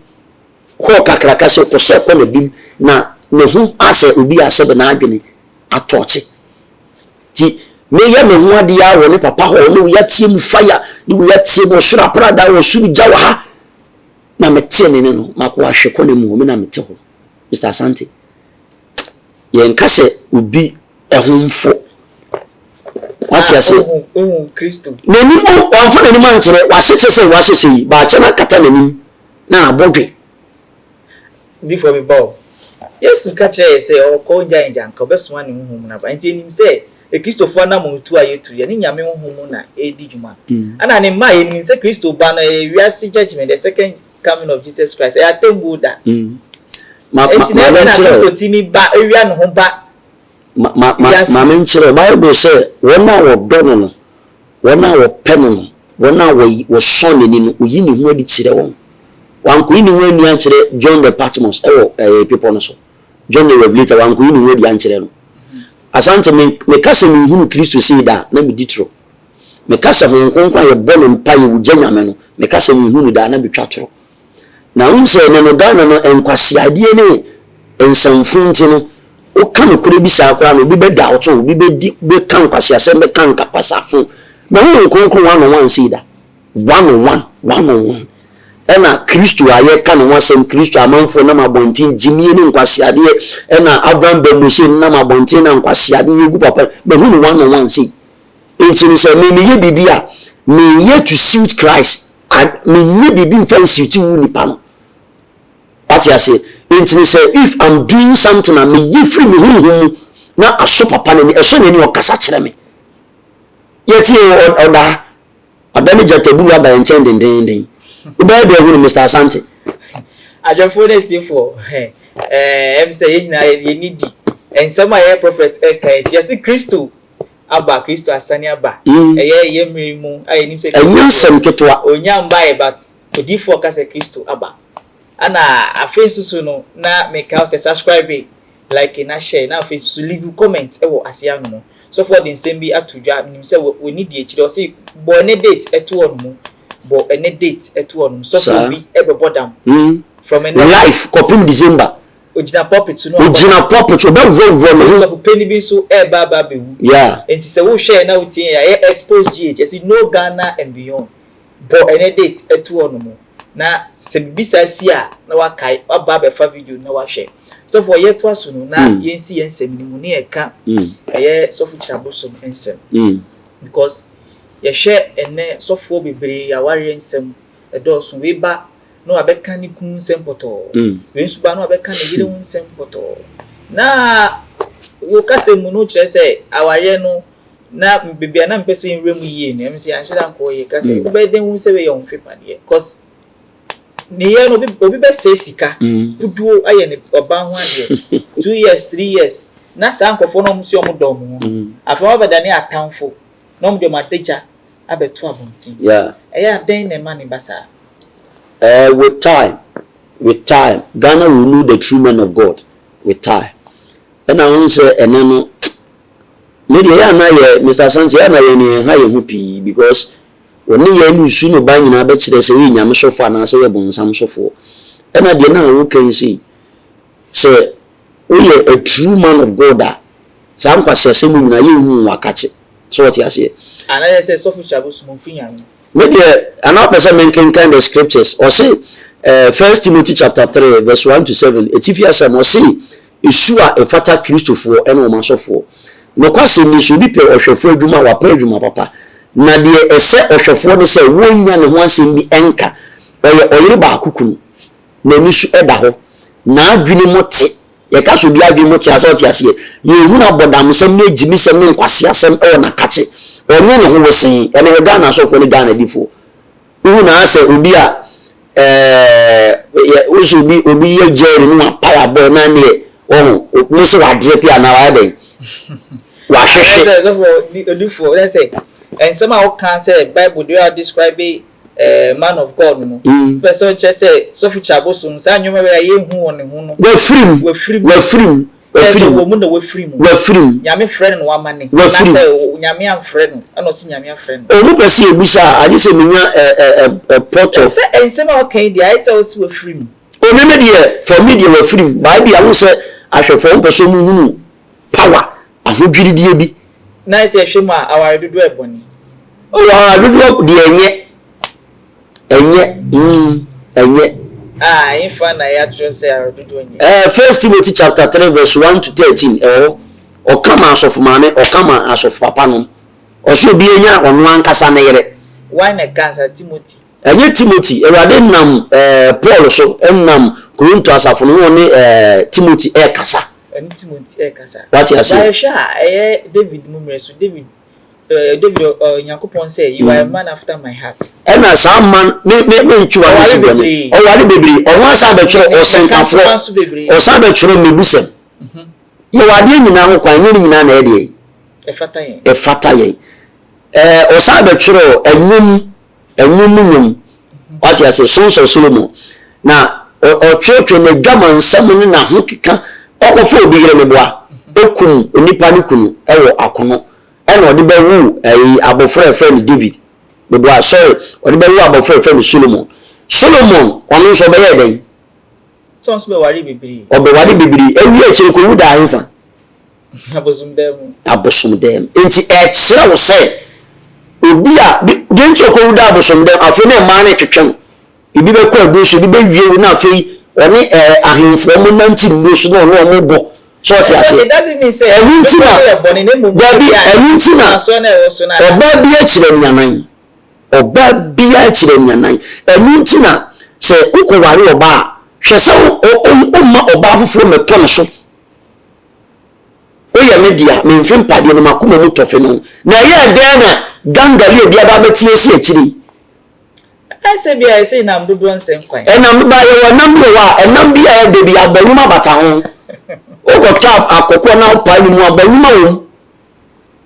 hall kakraka sɛ ɔkɔhyɛɛ kɔna bi mu, na ne ho asɛ obi a sɛbe n'adwene atɔɔkye. Nti meyɛ me ho adeɛ ara wɔ ne papa hɔ, ne wei ateɛ mu fire, ne wei ateɛ mu ɔsoro aprada, ɔsoro gya wɔ ha. Na metee ne ne no, makɔ ahwɛ kɔna mu hɔ, me na mete hɔ. Mister Asante, yɛnka sɛ obi ɛho mfo. Wate ase? Ohun Kristo. N'anim, wamfa n'anim ankyerɛ, wahyehyɛ sɛ wahyehyɛ yi, baakyɛ no akata n'anim na n'abɔdwe. Difoɔ me ba o. Yesu ka kyerɛɛ yɛ sɛ ɔkɔ ongya yɛn gyanka, ɔbɛsoma ne honhom no aba. Nti yɛnim sɛ Akristofoɔ anamontuo a yɛtu, yɛne Nyame honhom na ɛredi dwuma. Ɛna ne mma a yɛnim sɛ Kristo ba no ɛyɛ wiase judgement, the second coming of Jesus Christ, ɛyɛ atemmuo da. Nti na ɛdɛn na Kristo tumi ba, awia ne ho ba wiase? Ma menkyerɛ wo, Bible sɛ wɔn a wɔdɔ no no, Wɔn a wɔpɛ no no, wɔn a wɔsɔ n'ani no, oyi ne ho adi kyerɛ wɔn. Wankoyi ne ho anni ankyerɛ John the Patmos wɔ ɛɛ bepɔ no so. John the Revelator, wankoyi ne ho adi ankyerɛ no. Asante, me, meka sɛ menhunu Kristo sei da a, na medi toro. Meka sɛ Honhom Kronkron a yɛbɔ no mpaeɛ, ogya Nyame no, meka sɛ menhunu no da a, na metwa toro. Na wohu sɛ ɛnɛ no Ghana no nkwaseadeɛ ne nsɛmfo nti no, woka nokorɛ bi saa koraa no obi bɛ doubt wo, obi bɛdi bɛka nkwaseasɛm bɛka nkakwasafo. Na Honhom Kronkron one on one sei da. One on one, one on one. Ɛna Kristo a yɛka ne ho asɛm, Kristo amanfoɔ nam abɔnten gyimie ne nkwaseadeɛ, ɛna Abraham Ben Mose nam abɔnten na nkwaseadeɛ yɛgu papa, mahu no one on one sei. Nti no sɛ me meyɛ biribi a, meyɛ to suit Christ. I, menyɛ biribi mfa nsuiti wo nipa no. Wate aseɛ? Nti no sɛ if I'm doing something a meyɛ firi me honhom mu na asɔ papa n'ani, ɛsɔ n'ani ɔkasa kyerɛ me. Yɛtie ɔdaa, ɔda ne gyataburu aba yɛn nkyɛn dendeenden. Wobɛyɛ dɛ ahunu Mister Asante. Adwɛfoɔ ne atiefoɔ, ɛɛ, ɛm sɛ yɛn nyinaa yɛn ani di nsɛm a yɛn prophet ɛka akyi. Yɛse Kristo aba, Kristo asane aba. Ɛyɛ yɛn mmere yi mu a yɛnim sɛ Kristo. Ɛnyɛ asɛm ketewa. Ɔnya mbaeɛ but odiyifoɔ ka sɛ Kristo aba. Ɛna afei nso so no na meka wo sɛ subscribe, like na share na afei nso so leave comment wɔ aseɛ ano mu. Sɔfoɔ de nsɛm bi ato dwa menim sɛ w'ani di akyire ɔse bɔ ɛnɛ date to hɔ nom bɔ ɛnɛ date to hɔ nom sɔfoɔ bi bɛbɔ dam from ɛnɛ. Life kɔpem December. Ogyina pulpit so na wabɔ. Ogyina pulpit so, ɔbɛworɔworɔ ne ho. Sɔfo panyin bi nso reba aba abɛwu. Yeah. Enti sɛ wohwɛ yɛn na wotie yɛn a, ɛyɛ Expose GH, yɛse No Ghana and Beyond. Bɔ ɛnɛ date to hɔ nom na sɛ biribi saa si a na woakae, woaba abɛfa video no na woahwɛ. Sɔfo yɛtoa so no na yɛnsi yɛn nsɛm no mu na yɛka ɛyɛ Sɔfo Kyirabosom nsɛm. Because yɛhwɛ ɛnɛ sɔfoɔ bebree awareɛ nsɛm ɛdɔɔso, wei ba na wabɛka ne kunu nsɛm pɔtɔɔ, wei nso ba na wabɛka ne yere ho nsɛm pɔtɔɔ. Na wo kasa mu no kyerɛ sɛ awareɛ no na baabi a na mpɛ sɛ yɛnwura mu yie no, ɛm sɛ yɛanhyɛ da nkɔɔ yie ka sɛ wobɛyɛ dɛn hu sɛ wei yɛ wo mfe padeɛ cause ne yɛ no obi obi bɛsɛe sika puduo ayɛ ne ɔbaa ho adeɛ 2 years 3 years. Na saa nkurɔfoɔ no a wɔse wɔdɔ wɔn ho no, afei wɔabɛdane atamfo na wɔde wɔn adagya abɛto abɔnten. Yeah. Ɛyɛ a dɛn na ɛma no ba saa? Eh, with time, with time, Ghana will know the true men of God, with time. Ɛna wohu sɛ ɛnɛ no, me deɛ ɛyɛ a na yɛ, Mister Asante, ɛyɛ a na yɛn yɛn ha yɛn ho pii because wɔne yɛn ne nsu ne ba nyinaa bɛkyerɛ sɛ woyɛ Nyame sɔfoɔ anaasɛ woyɛ bonsam sɔfoɔ. Ɛna deɛ na woka yi sei, sɛ woyɛ a true man of God a, saa nkwaseasɛm mu nyinaa yɛnhu wo akakye. So wɔte aseɛ? Anaasɛ sɛ sɔfo Kyabosom ɔmfiri Nyame. Me deɛ, anaa wopɛ sɛ menkenkan the scriptures? Ɔse, eh, First Timothy chapter 3 verse 1 to 7, etifi asɛm, ɔse, Esu a ɛfata Kristofoɔ ne wɔn asɔfoɔ. Nokwasɛm ni, sɛ obi pɛ ɔhwɛfoɔ adwuma a, wapɛ adwuma papa. Na deɛ ɛsɛ ɔhwɛfoɔ ne sɛ wɔnnya ne ho asɛm bi nka. Ɔyɛ ɔyere baako kunu. N'ani so da hɔ. N'adwene mu te. Yɛka sɛ obi adwene mu te a, sɛ ɔte aseɛ. Yɛnhunu abɔdamsɛm ne agyimisɛm ne nkwaseasɛm wɔ n'akakye. Ɔnyɛ ne ho wesee. Ɛnnɛ hwɛ Ghana asɔfoɔ ne Ghana adifoɔ. Wohu no ara sɛ obi a ɛɛ yɛ wohu sɛ obi obi yɛ jerry no wapae abɔ na neɛ ɔho mo sɛ wadeɛ pɛ anaa wayɛ dɛn wahwehwe. Sɛ sɔfo odifoɔ ɔyɛ sɛ nsɛm a woka sɛ Bible de a describe eh, man of God no mm. pɛ sɛ ɔkyerɛ sɛ sɔfo Kyabosom saa nneɛma wei a yɛnhu wɔ ne ho no wafirim wafirim wafirim Wafiri mu. Wɔ mu na wafiri mu. Wafiri mu. Nyame frɛ no na wama ne. Wafiri mu. Na sɛ Nyame amfrɛ no, ɛna ɔse Nyame afrɛ no. Ɔmo pɛ sɛ yɛbisa a, agye sɛ menya ɛ ɛ ɛ pot of. Sɛ nsɛm a ɔka yi deɛ, ayɛ sɛ ɔse wafiri mu. O me me deɛ, for me deɛ wafiri mu. But ebia wohu sɛ ahwɛfoɔ ɔmo pɛ sɛ ɔmo hunu power, ahodwirideɛ bi. Na ayɛ sɛ yɛhwɛ mu a, aware dodoɔ yɛ bɔne. Oh, aware dodoɔ deɛ ɛnyɛ. Ɛnyɛ, mm, ɛnyɛ. A, ɛhefa na yɛatwerɛ sɛ awerɛdodoɔ nyɛ? Ɛɛ, First Timothy chapter 3 verse 1 to 13, ɛwɔ hɔ. Ɔka ma asɔfo maame, ɔka ma asɔfo papa nom. Ɔsɛ obi anya ɔno ankasa ne yere. Wan na ɛkaa saa? Timothy. Ɛnyɛ Timothy, Awurade nam ɛɛ Paul so, nam Korinto asafo no, na ɔne ɛɛ Timothy ɛrekasa. Ɔne Timothy ɛrekasa. Wate aseɛ? Na yɛhwɛ a, ɛyɛ David mu mmerɛ so, David Eh, David, uh, Nyankopɔn sɛ, you are a man after my heart. Ɛna saa man, me, me, me ntwe wa nsi bɔne. Ɔware bebree. Ɔno asan bɛtwerɛ ɔsɛnkafoɔ. Ɔsan bɛtwerɛ mmebusɛm. Mhm. Yɛwɔ adeɛ nyinaa ho kwan, nyɛ ne nyinaa na ɛdeɛ. Ɛfata yɛn. Ɛfata yɛn. Ɛɛ, ɔsan bɛtwerɛ ɛnwom, ɛnwom mu nwom. Mhm. Wate ase, Songs of Solomon. Na ɔtwerɛtwerɛ n'adwamansɛm ne n'ahokeka. Ɔkɔfa obi yere meboa. Mhm. Ekum onipa ne kunu ɛwɔ akono. Ɛna ɔde bɛwoo ɛyi abɔfra a yɛfrɛ no David. Meboa, sorry, ɔde bɛwoo abɔfra a yɛfrɛ no Solomon. Solomon, ɔno nso ɔbɛyɛɛ dɛn? Sɛ ɔno nso bɛwaree bebree. Ɔbɛwaree bebree. Awie akyire kɔwu daa hefa? Abosomdan mu. Abosomdan mu. Enti ɛkyerɛ wo sɛ obi a, deɛ nti ɔkɔwu daa abosomdan mu, afei na mmaa no retwetwe no. Ebi bɛkɔ aduro so, ebi bɛwie wo na afei ɔne ɛɛ ahemfo wɔn nante nnuro so na ɔne wɔn bɔ. So ɔte aseɛ? Ɛno nti na dabi ɛno nti na ɔbaa bi akyerɛ anuanan. Ɔbaa bi akyerɛ anuanan. Ɛno nti na sɛ wokɔware ɔbaa a, hwɛ sɛ womma ɔbaa foforɔ mmɛtɔ ne so. Woyɛ me dea, memfe mpadeɛ no, m'akoma mu tɔfe no. Na ɛyɛɛ dɛn na gangali a obi aba abɛte asi akyire yi? Ɛsɛ bi a ɛsɛ nam dodoɔ nsɛ nkwan. Ɛnam ba yɛwɔ ɛnam bi wɔ hɔ a ɛnam bi a ɛdɛ bi abɛnwuma bata ho. Wokɔtɔ akɔkɔ na wopae ne mu abɛnwuma wɔ mu.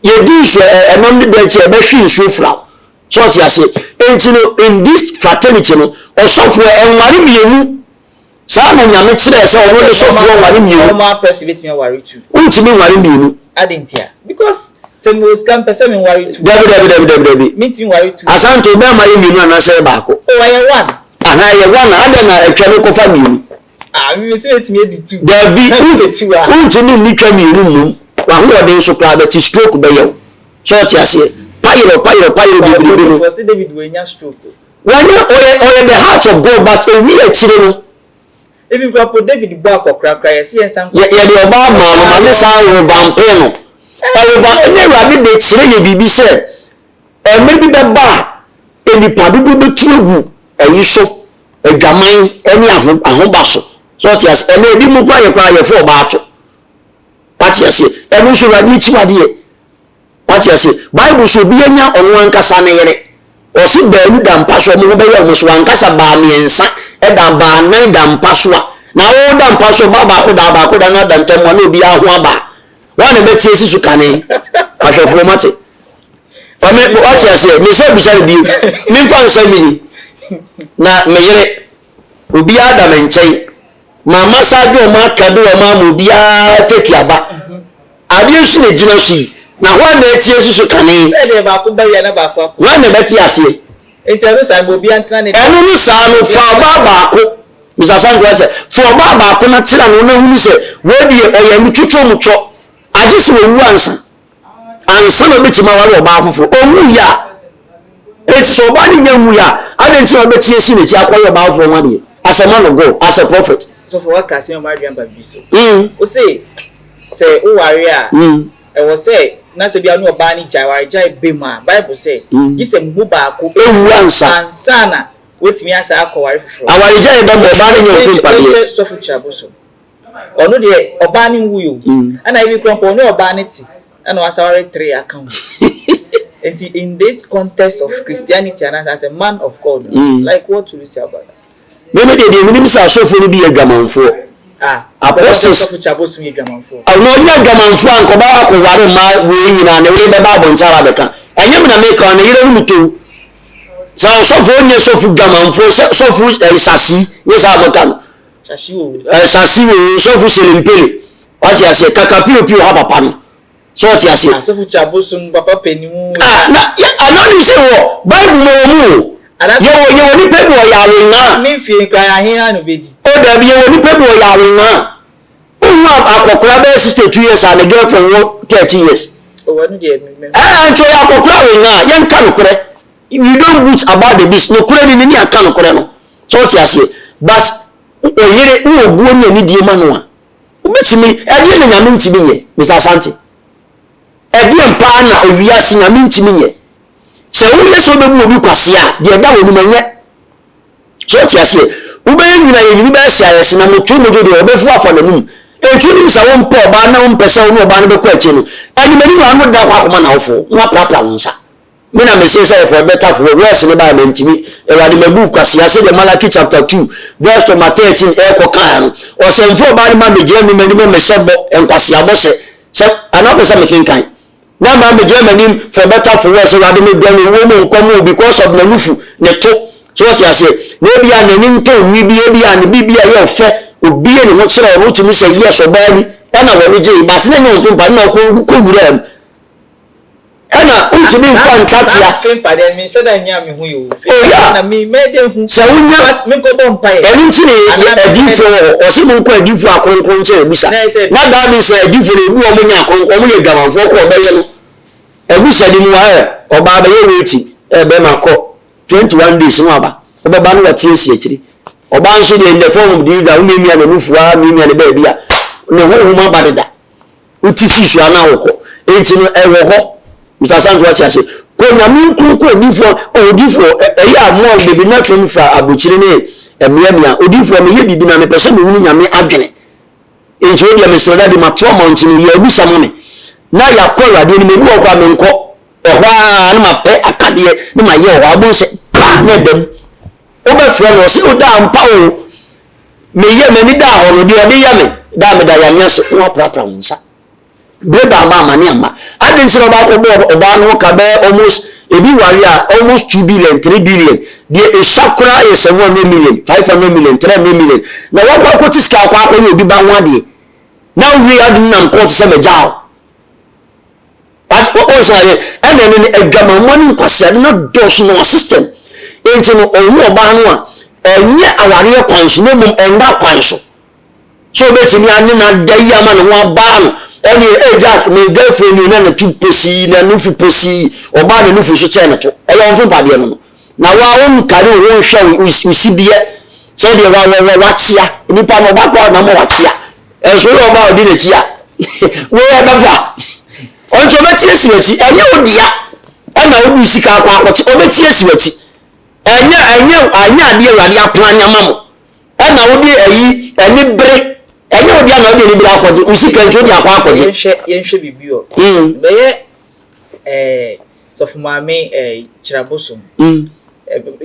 Yɛdi nsuo ɛnam no da akyi a ɛbɛhwe nsuo fira wo. So ɔte ase. Enti no in this fraternity no ɔsɔfoɔ ɛnware mmienu. Saa na Nyame kyerɛɛ sɛ ɔno ne sɔfoɔ nware mmienu. Normal person betumi aware two. Wontumi nware mmienu. Adɛn ntia? Because sɛ mewɔ sika mpɛ sɛ menware two. Dabi dabi dabi dabi dabi. Mentumi nware two. Asante wo bɛɛma yɛ mmienu anaasɛ yɛ baako? Oh ɛyɛ one. Aha ɛyɛ one a adɛn na atwa no kɔfa mmienu? Ah me mese mɛtumi adi two. Dabi wontumi nni twa mmienu mmom. W'ahoɔden so koraa bɛte stroke bɛyɛ wo. So ɔte aseɛ? Payerɔ payerɔ payerɔ bebrebe no. Ɔbɔfoɔ se David wanya stroke o. Wanya ɔyɛ ɔyɛ the heart of God but ewi akyire no. Even kura po David bɔ akɔkora kora yɛsi yɛn nsa nkɔ. Yɛ yɛde ɔbaa maa no ma ne san revampee no. Ɔreva ne Awurade de kyerɛ yɛ biribi sɛ ɛmere bi bɛba a nnipa dodoɔ bɛtu agu ayi so adwaman ne aho ahoba so. So ɔte ase ɛnɛ ebi mu kora yɛ kora yɛfo ɔbaa to. Wate aseɛ ɛno nso Awurade akyiwadeɛ. Wate ase? Bible se obi anya ɔno ankasa ne yere. Ɔse baanu da mpa so, wɔn ho bɛyɛ wɔn so. Wankasa baamiɛnsa da, baanan da mpa so a, na wo da mpa so, ɔbaa baako da, baako da na ada ntam a, na obiara ho aba a. Wɔn na ɛbɛte asi so kane. Ahwɛfoɔ mate. Ɔme wate aseɛ mesɛ bisa no bio. Memfa nsa mini na me yere obiara da me nkyɛn. Ma massage wɔn aka de wɔn ama obiara take aba. Adeɛ nso na egyina so yi. Na hwan na ɛte asi so kane? Sɛ deɛ baako ba wia na baako akɔ. Hwan na ɛbɛte aseɛ? Nti ɛno saa ma obiara ntena ne. Ɛno no saa no fa ɔbaa baako. Mr. Asante wa sɛ fa ɔbaa baako na tena no na hunu sɛ wei deɛ ɔyɛ no twotwo mu twɔ. Agye sɛ owu ansa. Ansa na obetumi aware ɔbaa foforɔ. Owuiɛ a, enti sɛ ɔbaa no nya nwuiɛ a, adɛn nti na wobɛte asi n'akyi akɔyɛ ɔbaa foforɔ ho adeɛ? As a man of God, as a prophet. Sɔfo waka asɛm a m'adwene aba biribi so. Wose sɛ woware a, ɛwɔ sɛ na sɛ bia ne ɔbaa no gyae, awaregyae ba mu a, Bible sɛ, gye sɛ mo mu baako ewu ansa. Ansa na watumi asan akɔware foforɔ. Awaregyae ba mu a, ɔbaa no nyɛ ɔfempadeɛ. Yɛnhwɛ sɔfo Kyaboso. Ɔno deɛ ɔbaa no nwui o. Ɛna ebi koraa mpo ɔne ɔbaa no te ɛna wasan aware tre aka ho. Nti in this context of Christianity anaasɛ as a man of God no, like what will you say about that? Me me deɛ deɛ menim sɛ asɔfoɔ no bi yɛ adwamanfoɔ. Ah, Apostles. Sɔfo Kyabosom yɛ adwamanfoɔ. Ɔno ɔnyɛ adwamanfoɔ a nka ɔbɛkɔ akɔware mmaa wei nyinaa ne wei bɛba abɔnten aba abɛka. Ɛnyɛ me na meka o, ne yere no mu tow. Sɛ ɔsɔfo ɔnyɛ sɔfo dwamanfoɔ sɛ sɔfo ɛyi sasi nyɛ saa moka no. Sasi wo sɔfo selempele wate aseɛ kaka pio pio ha papa no sɛ ɔte aseɛ. Asɔfo kyi abosom papa panimu. Ah na yɛ ana nim sɛ wɔ bible mu wɔ mu o yɛwɔ yɛwɔ nipa bi ɔyɛ awengaa. Ne mfie nkura ahe ha no bedi. O dabi yɛwɔ nipa bi ɔyɛ awengaa wohu akɔkora bɛyɛ 62 years a ne girlfriend wɔ 30 years. O ɛno deɛ me. Ɛɛ nti ɔyɛ akɔkora awengaa yɛnka nokorɛ we don't boot about the beast nokorɛ ni ne ne aka nokorɛ no. So wote aseɛ? But oyere wowɔ buo ne anidie ma no a, wobɛtumi, ɛdeɛn na Nyame ntumi nyɛ? Mister Asante, ɛdeɛn paa na ewiase Nyame ntumi nyɛ? Sɛ woyɛ sɛ wobɛbu obi kwasea a, deɛ ɛda w'anim ɛnyɛ. So wote aseɛ? Wobɛyɛ nwunu a yɛnwunu bɛyɛ hye ayɛ hye na moto mogyo deɛ ɔbɛfu afa n'anum. Enti wonim sɛ wompɛ ɔbaa na wompɛ sɛ wo ne ɔbaa no bɛkɔ akyire no, anim anim a na wode no akɔ akɔma n'awofoɔ na woaprapra wo nsa. Me na mese sɛ for a better for worse no bae mantumi. Awurade mabu wo kwasea sɛdeɛ Malaki chapter 2 verse number 13 ɛrekɔ kaeɛ no. Ɔsɛmfo ɔbaa no ma megyina me m'anim mmɛhyɛ bɔ nkwasea bɔ sɛ sɛ anaa wopɛ sɛ mekenkan na ma megyina m'anim for better for worse Awurade medɔ no owuo mu nkwa mu because of n'anufu ne to so wɔte aseɛ na ebi a n'ani ntɔ nwi bi ebi a ne biribi a ɛyɛ ɔfɛ obie ne ho kyerɛ ɔno wotumi sɛ yes ɔbaa ni ɛna wɔn gyee but na nyɛ ɔmfo mpa na ɔkɔ kɔ wura mu Ɛna wontumi nfa ntatea. Saa mfe mpa deɛ menhyɛ da nnya me ho yi o. Oh yeah. Na me mɛyɛ dɛ hu. Sɛ wonya. Menkɔ bɔ mpaeɛ. Ɛno nti na adiifoɔ wɔ hɔ. Ɔse monkɔ adiifoɔ akronkron nkyɛn abisa. Na that means sɛ adiifoɔ no ebi wɔ wɔn nyɛ akronkron, wɔn yɛ adwamanfoɔ kɔ ɔbɛyɛ no. Abisa de mu ɛ ɔbaa bɛyɛ wei ti ɛ bɛrima kɔ 21 days no aba. Ɔbɛba no wate asi akyiri. Ɔbaa nso deɛ in the form of delivery a womiamia n'anufoɔ a miamia ne baabi a ne honhom aba deda. Wote sii so a na wokɔ. Enti no ɛwɔ hɔ. Mister Asante wate ase. Kɔ Nyame nkonko odifoɔ, oh odifoɔ, ɛyɛ a mo a bebree na fam fra abrokyire ne mmea mia. Odifoɔ meyɛ biribi na mepɛ sɛ mehunu Nyame adwene. Enti wo deɛ mesrɛ daddy mato ama wo nti no yɛ abusa ma me. Na yɛakɔ Awurade anim, ebi wɔ hɔ koraa menkɔ. Ɛhɔ ara na mapɛ akadeɛ na mayɛ wɔ hɔ a wobɛhu sɛ paa na ɛda mu. Wobɛfrɛ no ɔse o daa ampa o. Meyɛ m'ani daa hɔ no, deɛ ɔde yɛ me, daa meda Nyame ase, na waprapra wo nsa. Bere ba ama amane amma. Adɛn nti na ɔbaakɔ bɔ ɔbaa no ho ka bɛyɛ almost, ebi ware a almost 2 billion, 3 billion, deɛ esua koraa yɛ 700 million, 500 million, 300 million, na wakɔ akɔte sika akɔ akɔyɛ obi ba ho adeɛ, na wowie ade no nam kɔɔto sɛ magyaa wo. Wɔn sɛ ayɛ ɛna ɛno no adwamammɔ ne nkwaseade no dɔɔso na system nti no ɔhu ɔbaa no a ɛnyɛ awareɛ kwan so na mmom ɛnda kwan so sɛ ɔbɛtumi ane no ada yi ama ne ho abaa no ɛne ee Jack me girlfriend ni na ne to posii na ne nufu posii ɔbaa ne nufu so kyɛn ne to ɛyɛ ɔmfo mpadeɛ no no na wa wo nkari wo ho nhwɛ wo sibeɛ sɛdeɛ wa wa wa wakyea nipa no ɔba koraa na ma wakyea Nso woyɛ ɔbaa a ɔdi n'akyi a, wei ɛbɛfa. Ɔnti ɔbɛkyi asi w'akyi. Ɛnyɛ wo dea ɛna wode sika akɔ akɔte. Ɔbɛkyi asi w'akyi. Ɛnyɛ ɛnyɛ ɛnyɛ adeɛ Awurade aplane ama mo. Ɛna wode ayi ɛne bere. Ɛnyɛ wo dea na wode ani bere akɔgye. Wo sika nti wode akɔ akɔgye. Yɛnhwɛ yɛnhwɛ biribi wɔ. Bɛyɛ ɛɛ sɔfo maame ɛɛ Kyerɛabosom.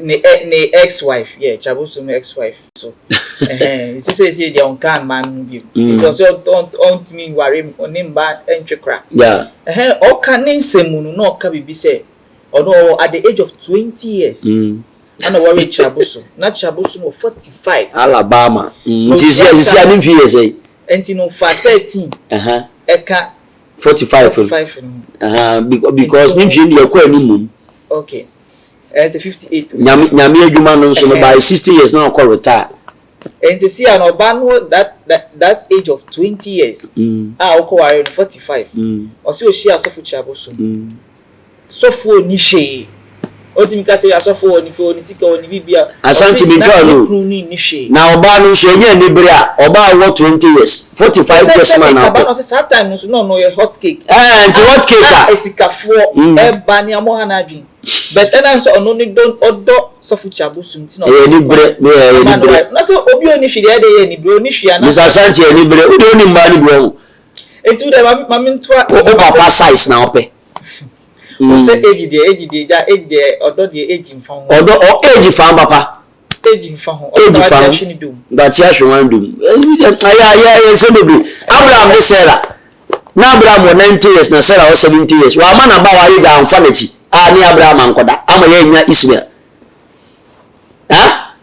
Ne ne ex wife yɛ Kyabosom ex wife so ɛhɛn sɛ sɛ sɛ deɛ ɔnka mmaa no ho bio sɛ ɔsɛ ɔntumi nware ɔne mmaa ntwe kora ɛhɛn ɔka ne nsɛm mu no na ɔka biribi sɛ ɔno ɔwɔ at the age of 20 years ɛna wɔre Kyabosom na Kyabosom wɔ 45. Alabama nti si sisi a ne mfi yɛ sɛ. Nti no fa 13 ɛka. 45. 45 no. Because ne mfi deɛ ɛkɔ anim mu. Okay, ɛsɛ 58. Nyame Nyame adwuma no nso no, by 60 years na ɔkɔ retire. Nti si a na ɔbaa no that age of 20 years a ɔkɔ ware no 45, ɔsi ohyia asɔfo Kyabosom, sɔfo oni hwee, otimi ka sɛ asɔfo wɔ ni fɛ, oni sika, oni bibi a. Asante mi ntwa no kunu ni ni hwee. Na ɔbaa no nso enye anibere a ɔbaa wɔ 20 years, 45 years man na akɔ. Ɔsɛ saa time no nso na ɔno yɛ hot cake. Ɛɛ, nti hot cake a. A esikafoɔ ɛba ni ɔmo ha n'adwene, but ɛna nso ɔno ne dɔ ɔdɔ sɔfo Kyabosom ti na. Ɛyɛ anibere, ɛyɛ anibere. Na sɛ obi oni hwee deɛ, ɛde yɛ anibere oni hwee ana. Mr Asante, anibere o de oni mmaa ni bi wɔn. Eti wo de maame ntoa. O papa size na ɔpɛ. Ɔsɛ age deɛ gya age deɛ, ɔdɔ deɛ, age nfa ho. Ɔdɔ ɔ age fa papa. Age nfa ho. Age fa ho, dɔte ahwe wɔn dom. Ɛyɛ ayɛ ayɛ nsɛm bebree. Abraham ne Sarah na Abraham wɔ 90 years na Sarah wɔ 70 years. Wama na ba wa ayɛ gya anfa n'akyi a ne Abraham ankɔda ama yɛ nya Ismael. Ha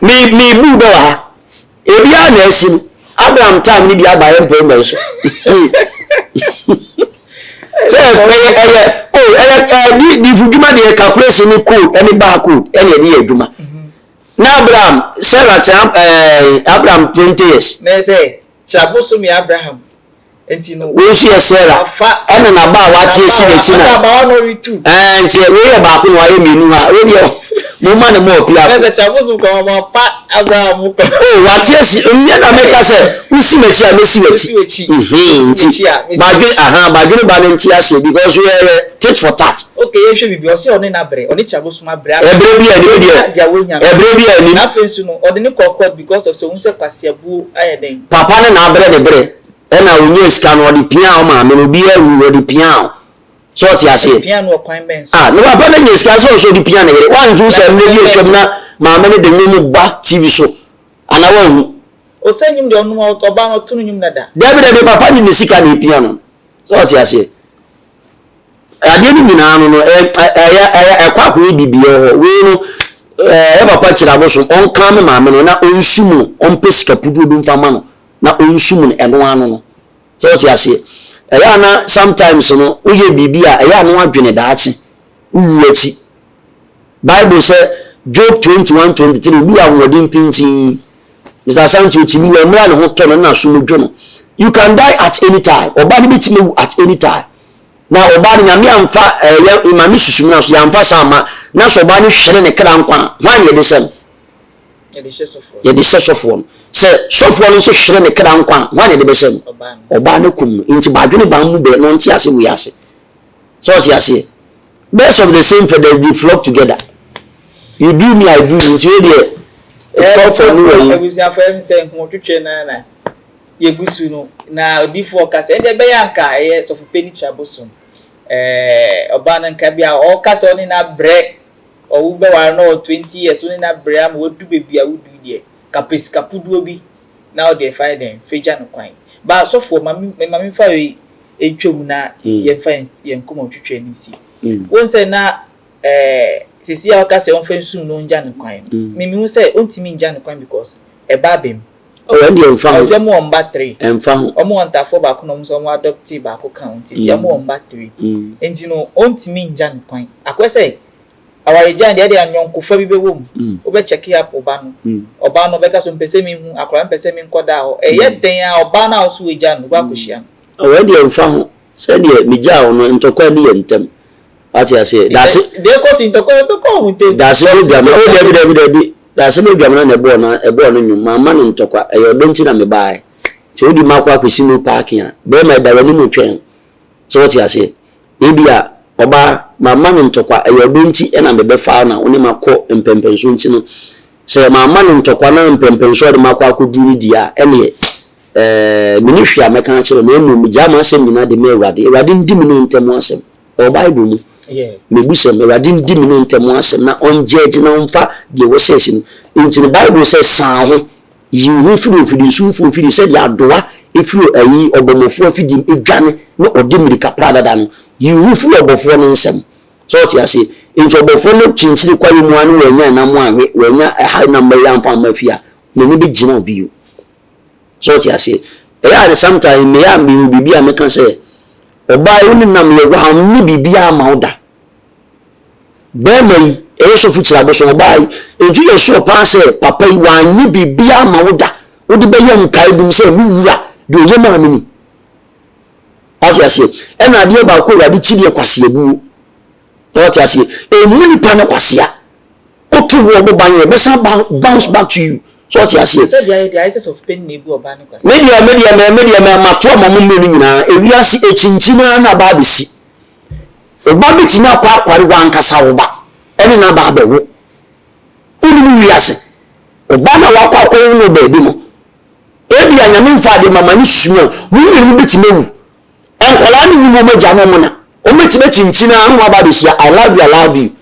mi mi bu bɛ wɔ ha, ebi a na esi no Abraham time ni bi aba yɛ mpɛ so sɛ ɛyɛ o ɛyɛ ɛɛ di di dwuma deɛ, calculation ni code ɛne bar code ɛne ɛde yɛ adwuma. Na Abraham, Sarah kyerɛ Abraham 20 years. Na sɛ Kyabosom yɛ Abraham nti no. Wei nso yɛ Sarah ɛna n'aba a wate esi n'akyi na n'abawa no retu. Nti wei yɛ baako na wayɛ mmienu ha. Wei deɛ, mo ma ne mo ɔpi ako. Ɛsɛ Kyabosom kɔ ɔmo pa Abraham kɔ. O wate esi mmea na meka sɛ wosi m'akyi a, mesi w'akyi. Nti badwe aha badwene ba ne nti aseɛ because yɛ yɛ tit for tat. Ok, yɛhwɛ bibi, ɔsɛ ɔne n'abrɛ, ɔne Kyabosom abrɛ. Ɛbrɛ bi a anim deɛ, ɛbrɛ bi a anim. N'afɛ nso no ɔde ne kɔ court because of sɛ ohun sɛ kwasiabuo ayɛ den. Papa ne n'abrɛ ne brɛ ɛna onye sika no ɔde pia o, maame no obi awu ɔde pia o, sɛ ɔte aseɛ. Pia no ɔkwan bɛn so? Ah, ne papa no nya sika sɛ ɔsɛ ɔde pia ne yere. Wantu sɛ mmerɛ bi atwam na maame no de nwom ba TV so ana wanhu? Ɔsɛ nnwom deɛ, ɔnom ɔbaa no ɔto no nnwom dada. Dabi dabi, papa ne ne sika na epia no, sɛ ɔte aseɛ. Adeɛ no nyinaa no ɛyɛ ɛyɛ ɛkɔ akɔyɛ biribi wɔ hɔ. Wei no ɛyɛ papa kyerɛ abosom ɔnka me maame no na ɔnsu mu, ɔmpɛ sika puduo bi mfa ma no na ɔnsu mu no. Ɛno ano no sɛ ɔte aseɛ, ɛyɛ ana sometimes no woyɛ biribi a ɛyɛ ano adwene daakye wowu akyi. Bible sɛ Job 21:23, obi wɔ ahoɔden pintin. Mr Asante, otimi wɔ mmerɛ a ne ho tɔ no na so dwo no. You can die at any time. Ɔbaa no bɛtumi awu at any time na ɔbaa no Nyame amfa ɛyɛ maame susu na so yɛamfa saa ama na sɛ ɔbaa no hwere ne kra nkwa a, hwan na yɛde hyɛ no? Yɛde hyɛ sɔfoɔ no. Sɛ sɔfoɔ no nso hwere ne kra nkwa a, hwan na yɛde bɛhyɛ no? Ɔbaa no kum no. Nti baadwene ban mu bɛɛ na ɔnte ase wei ase sɛ ɔte aseɛ. Birds of the same feathers, they flock together. You do me, I do you. Nti wei deɛ ɛkɔ fɔ ne wɔ yi. Abusuafo, ɛm sɛ nkɔmɔtwitwe na yɛgu so no na odiifoɔ kasa ɛdeɛ ɛbɛyɛ anka ɛyɛ sɔfo panyin Kyabosom ɔbaa no nka bi a ɔka sɛ ɔne n'abrɛ ɔwo bɛware no ɔwɔ 20 years, ɔne n'abrɛ ama wadu baabi a wodu deɛ, kapɛ sika puduo bi na ɔde ɛfa yɛ dɛn fagya no kwan ba. Sɔfoɔ, maame fa yi etwam na yɛmfa yɛn nkɔmɔtwitwe no si wɔn sɛ na sisi a ɔka sɛ ɔmfa nsum no ongya ne kwan no, mimi hu sɛ ɔntumi ngya ne kwan because ɛba abɛm. Ɔwɔ deɛ, mfa ho. Ɔsɛ mo wɔn ba three. Ɛmfa ho. Ɔmo wɔn ntafoɔ baako na ɔmo nso ɔmo adopt baako ka ho, nti si ɔmo wɔn ba three, nti no ɔntumi ngya ne kwan. Akɔyɛ sɛ awaregya deɛ, ɛde anyɔnkofa bi bɛwɔ mu. Wobɛ check up ɔba no, ɔba no ɔbɛka so mpɛ sɛ mi hu akɔla, mpɛ sɛ mi nkɔ da hɔ. Ɛyɛ den a ɔbaa no a ɔso wagya no ɔba akɔhyia no. Ɔwɔ deɛ, mfa ho. Sɛdeɛ megyaa wo no, ntɔkwa ni yɛ ntɛm, wate aseɛ? Daase. Deɛ kɔ si ntɔkwa ɔho ntɛm. Daase bɛ dwam. O dabi dabi dabi, daase bɛ dwam na ɛbɔɔ na ɛbɔɔ no nwom mamma no ntɔkwa. Ɛyɛ ɔdɔ nti na mebaeɛ. Sɛ wodi ma akɔ akɔsi no parking a, bɛrima ɛda w'anim twɛn sɛ wɔte aseɛ. Ebi a ɔbaa mamma no ntɔkwa, ɛyɛ ɔdɔ nti ɛna mebɛfa na wo ne ma kɔ mpɛmpɛnso. Nti no sɛ mamma no ntɔkwa na mpɛmpɛnso ɔde ma akɔ akɔduru no di a, ɛneɛ mene hwee a mɛka akyerɛ no. Na mmom megyaa m'asɛm nyinaa de ma Awurade. Awurade ndi me ne wo ntam asɛm. Ɛwɔ Bible mu. Mebusɛm, Awurade ndi me ne wo ntam asɛm na ɔngyɛɛgye na ɔmfa deɛ ɛwɔ sɛ ɛsi no. Enti no Bible sɛ san ho, yi wo ho firi ofidisumfoɔ mfidie sɛdeɛ adowa firi ayi ɔbɔmmɔfoɔ afidie mu dwane na ɔde mmirika pradada no. Yi wo ho firi ɔbɔfoɔ no nsam. So wote aseɛ? Enti ɔbɔfoɔ no kyinkyini kwaeɛ mu ara na wannya nam anwe, wannya ɛha nam bɛyɛ amfa amma fie a, n'ani bɛgyina wo bio. So wote aseɛ? Ɛyɛ a sometimes meyɛ a mewɔ biribi a meka sɛ, ɔbaa yi wo ne nam yɛ wanyɛ biribiara ama wo da. Bɛrima yi, ɛyɛ sɔfo kyerɛ abosom, ɔbaa yi, nti yɛ sure paa sɛ papa yi wanyɛ biribiara ama wo da. Wode bɛyɛ nkaedum sɛ me wura deɛ ɔyɛ maa me ni. Wate aseɛ? Ɛna adeɛ baako Awurade kyi deɛ kwaseabuo. Na wate aseɛ? Ɛmu nipa no kwasea. Woto wo ɔbo ban yɛ, ɛbɛsan bounce back to you. So wate aseɛ? Sɛ deɛ ayɛ deɛ ayɛ sɛ sɔfo panyin na ebu ɔbaa no kwasea. Me deɛ, me deɛ, me, me deɛ, me mato ama mo mmienu nyinaa. Ewiase ekyinkyin ara na aba abɛsi. Ɔba bɛtumi akɔ akware w'ankasa wo ba ɛne n'aba abɛwo. Wonim wiase. Ɔba na wakɔ akɔwo no baabi no, Ebia Nyame mfa ade ma ma ne susu a, mo mmienu mo bɛtumi awu. Nkwadaa no nnim wɔn agya ne wɔn na. Wɔn bɛtumi akyinkyini ara na wɔn aba abɛhyia, I love you, I love you.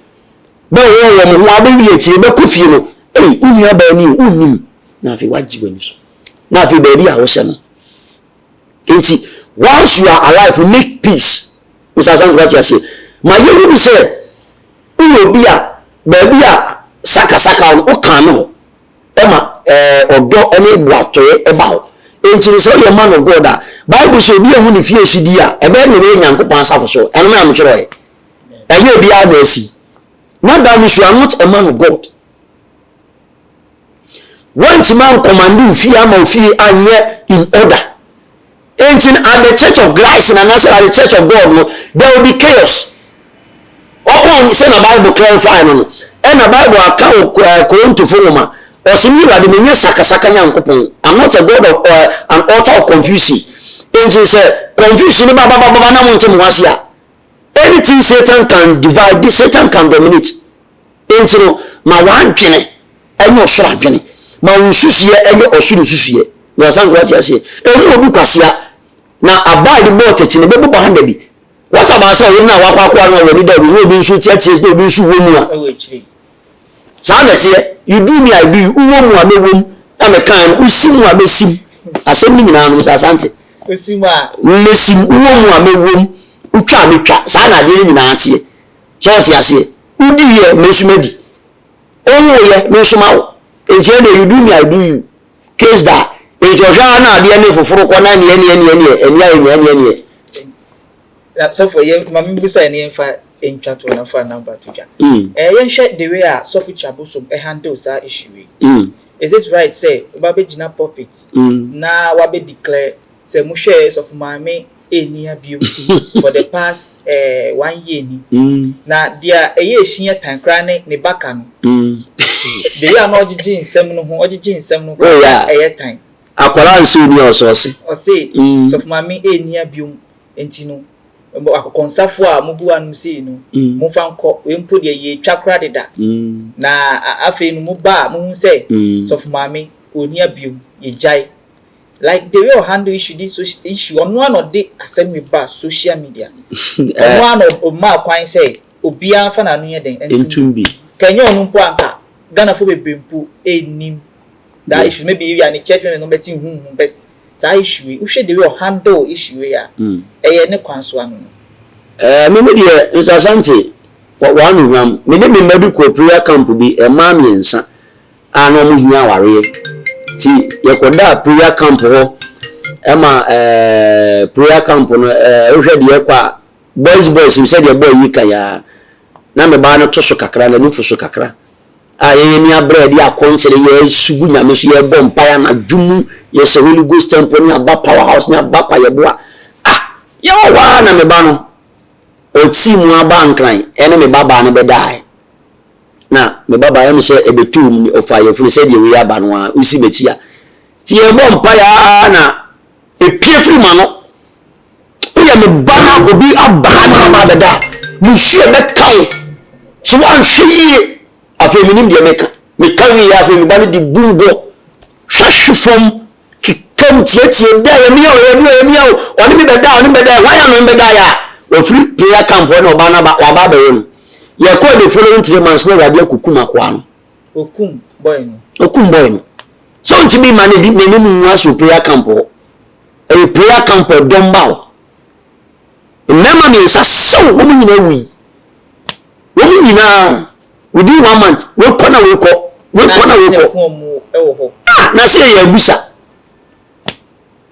Bɛwɔ wɔn ho abɛwie akyire bɛkɔ fie no, ei, wo nua baa ni o, wonnim. Na afei wagye w'ani so. Na afei baabi a wosɛ no. Nti, whilst you are alive, make peace. Mr. Asante wate aseɛ. Ma yɛhunu sɛ, woyɛ obi a, baabi a sakasaka no, woka ne hɔ. Ɛma ɔdɔ ne boatɔeɛ ba hɔ. Enti no sɛ woyɛ man of God a, Bible sɛ obi anhu ne fie si di a, ɛbɛyɛ na ɔbɛyɛ Nyankopɔn asafo so. Ɛno na metwerɛeɛ. Ɛnyɛ obiara na asi. Na that means you are not a man of God. Woantumi ankɔmande wo fie ama wo fie anyɛ in order. Enti no at the church of Christ na anaasɛ at the church of God no there will be chaos. Ɔkɔn sɛ na Bible clarify no no ɛna Bible aka wɔ eh, Korintofo nwoma ɔsɛ me Awurade menyɛ sakasaka Nyankopɔn I'm not a God of uh, an altar of confusion. Enti sɛ confusion no ba ba ba ba na mo nte mo ase a anything Satan can divide Satan can dominate. Enti no ma w'adwene nyɛ ɔsoro adwene. Ma wo nsusuiɛ nyɛ ɔsoro nsusuiɛ. Na wasan nso wate aseɛ. Ɛmu obi kwasea. Na aba a yɛde bɔɔ takyi no, ɛbɛbobɔ ha da bi. What about sɛ ɔyere no a wakɔ akoa no a w'ani da obi na obi nso teatea na obi nso wɔ mu a? Saa na ɛteɛ. You do me, I do you. Wowɔ mu a, mɛwɔ mu. Na mekae no, wosi mu a, mɛsi mu. Asɛm no nyinaa no, Mr. Asante. Wosi mu a? Mɛsi mu. Wowɔ mu a, mɛwɔ mu. Wotwa a, mɛtwa. Saa na adeɛ no nyinaa teɛ. So ɔte aseɛ? Wodiiɛ, me nso madi. Wonwoeɛ, me nso mawo. Enti ɛnneɛ you do me, I do you. Case da. Enti ɔhwɛ ara na adeɛ ne foforo kɔ na ɛneɛ ɛneɛ ɛneɛ ɛneɛ ɛneɛ ayɛ nea ɛneɛ ɛneɛ. Na sɔfo yɛn ma me bisa ne yɛnfa ntwa to na fa number to dwa. Eh yɛnhwɛ the way a sɔfo Kyabosom handle saa issue yi. Is it right sɛ woba bɛgyina pulpit na wabɛ declare sɛ mohwɛɛ sɔfo maame ɛnni ha bio for the past eh, one year ni. Mm. Na deɛ ɛyɛ ehyia yɛ tan koraa ne ne baka no. Mm. The way a na ɔgyegye nsɛm no ho, ɔgyegye nsɛm no koraa oh, yeah. ɛyɛ tan. Akwadaa nso ni ɔsɔɔse. Ɔse, mm. sɔfo maame ɛnni ha bio nti no, akɔkɔnsafo a mugu anom sei no, mm. momfa nkɔ, wei mpo deɛ yɛtwa koraa deda. Mm. Na afei no mo ba a mohu sɛ mm. sɔfo maame ɔnni ha bio, yɛgyae. Like the way ɔhandle issue this social issue ɔno ara na ɔde asɛm wei ba social media ɔno ara na ɔmaa kwan sɛ obiara nfa n'ano nyɛ dɛn ntum bi ka ɛnyɛ ɔno mpo anka Ghanafo bebree mpo nnim that issue maybe ebi a ne church members no bɛte huhu but saa issue wei wohwɛ the way ɔhandle issue wei a ɛyɛ ne kwan so ano no. Ɛɛ me me deɛ Mr. Asante w'ano hwam me ne me mma bi kɔɔ prayer camp bi mmaa mmiɛnsa a na wɔn hia awareɛ nti yɛkɔdaa prayer camp hɔ ɛma ɛɛ prayer camp no ɛɛ wohwɛ deɛ ɛkɔ a boys boys sɛdeɛ boy yi ka yaa na me baa no to so kakra na nufu so kakra a yɛyɛ ni abrɛ de akɔnkyere yɛ sugu nyame so yɛbɔ mpaeɛ anadwo mu yɛhyɛ holy ghost temple ne aba power house ne aba kwayɛboa ah yɛwɔ hɔ a na me ba no ɔtii mu aba nkran ɛne me ba baa no bɛdaeɛ Na me babaa yɛ me sɛ ɛbɛtoo mu ɔfaa yafunu sɛdeɛ wei aba no ara wosi m'akyi a nti yɛbɔ mpaeɛ ara na ɛpue firi m'ano woyɛ me ba na obi aba ha na aba abɛda a musu ɛbɛka wo so woanhwɛ yie afei menim deɛ meka meka wie afei me ba no de bumbɔ hwɛ hwe fam kekam tietie dɛ yɛ mea o yɛ mea o yɛ mea o ɔne me bɛda ɔne me bɛda hwan a na ɔne me bɛda yɛ a. Wɔfiri prayer camp hɔ na ɔbaa no aba waba abɛwe no. Yɛkɔɔ the following 3 months na Awurade akukum akoa no. Okum boy no. Okum boy no. Sɛ ɔntumi mma ne n'anim ngu ase wɔ prayer camp hɔ. Ɛyɛ prayer camp a ɛdɔm ba hɔ. Mmarima mmiɛnsa sew wɔn nyinaa wui. Wɔn nyinaa within one month wekɔ na wekɔ wekɔ na wekɔ. Ah, na sɛ yɛ abusa.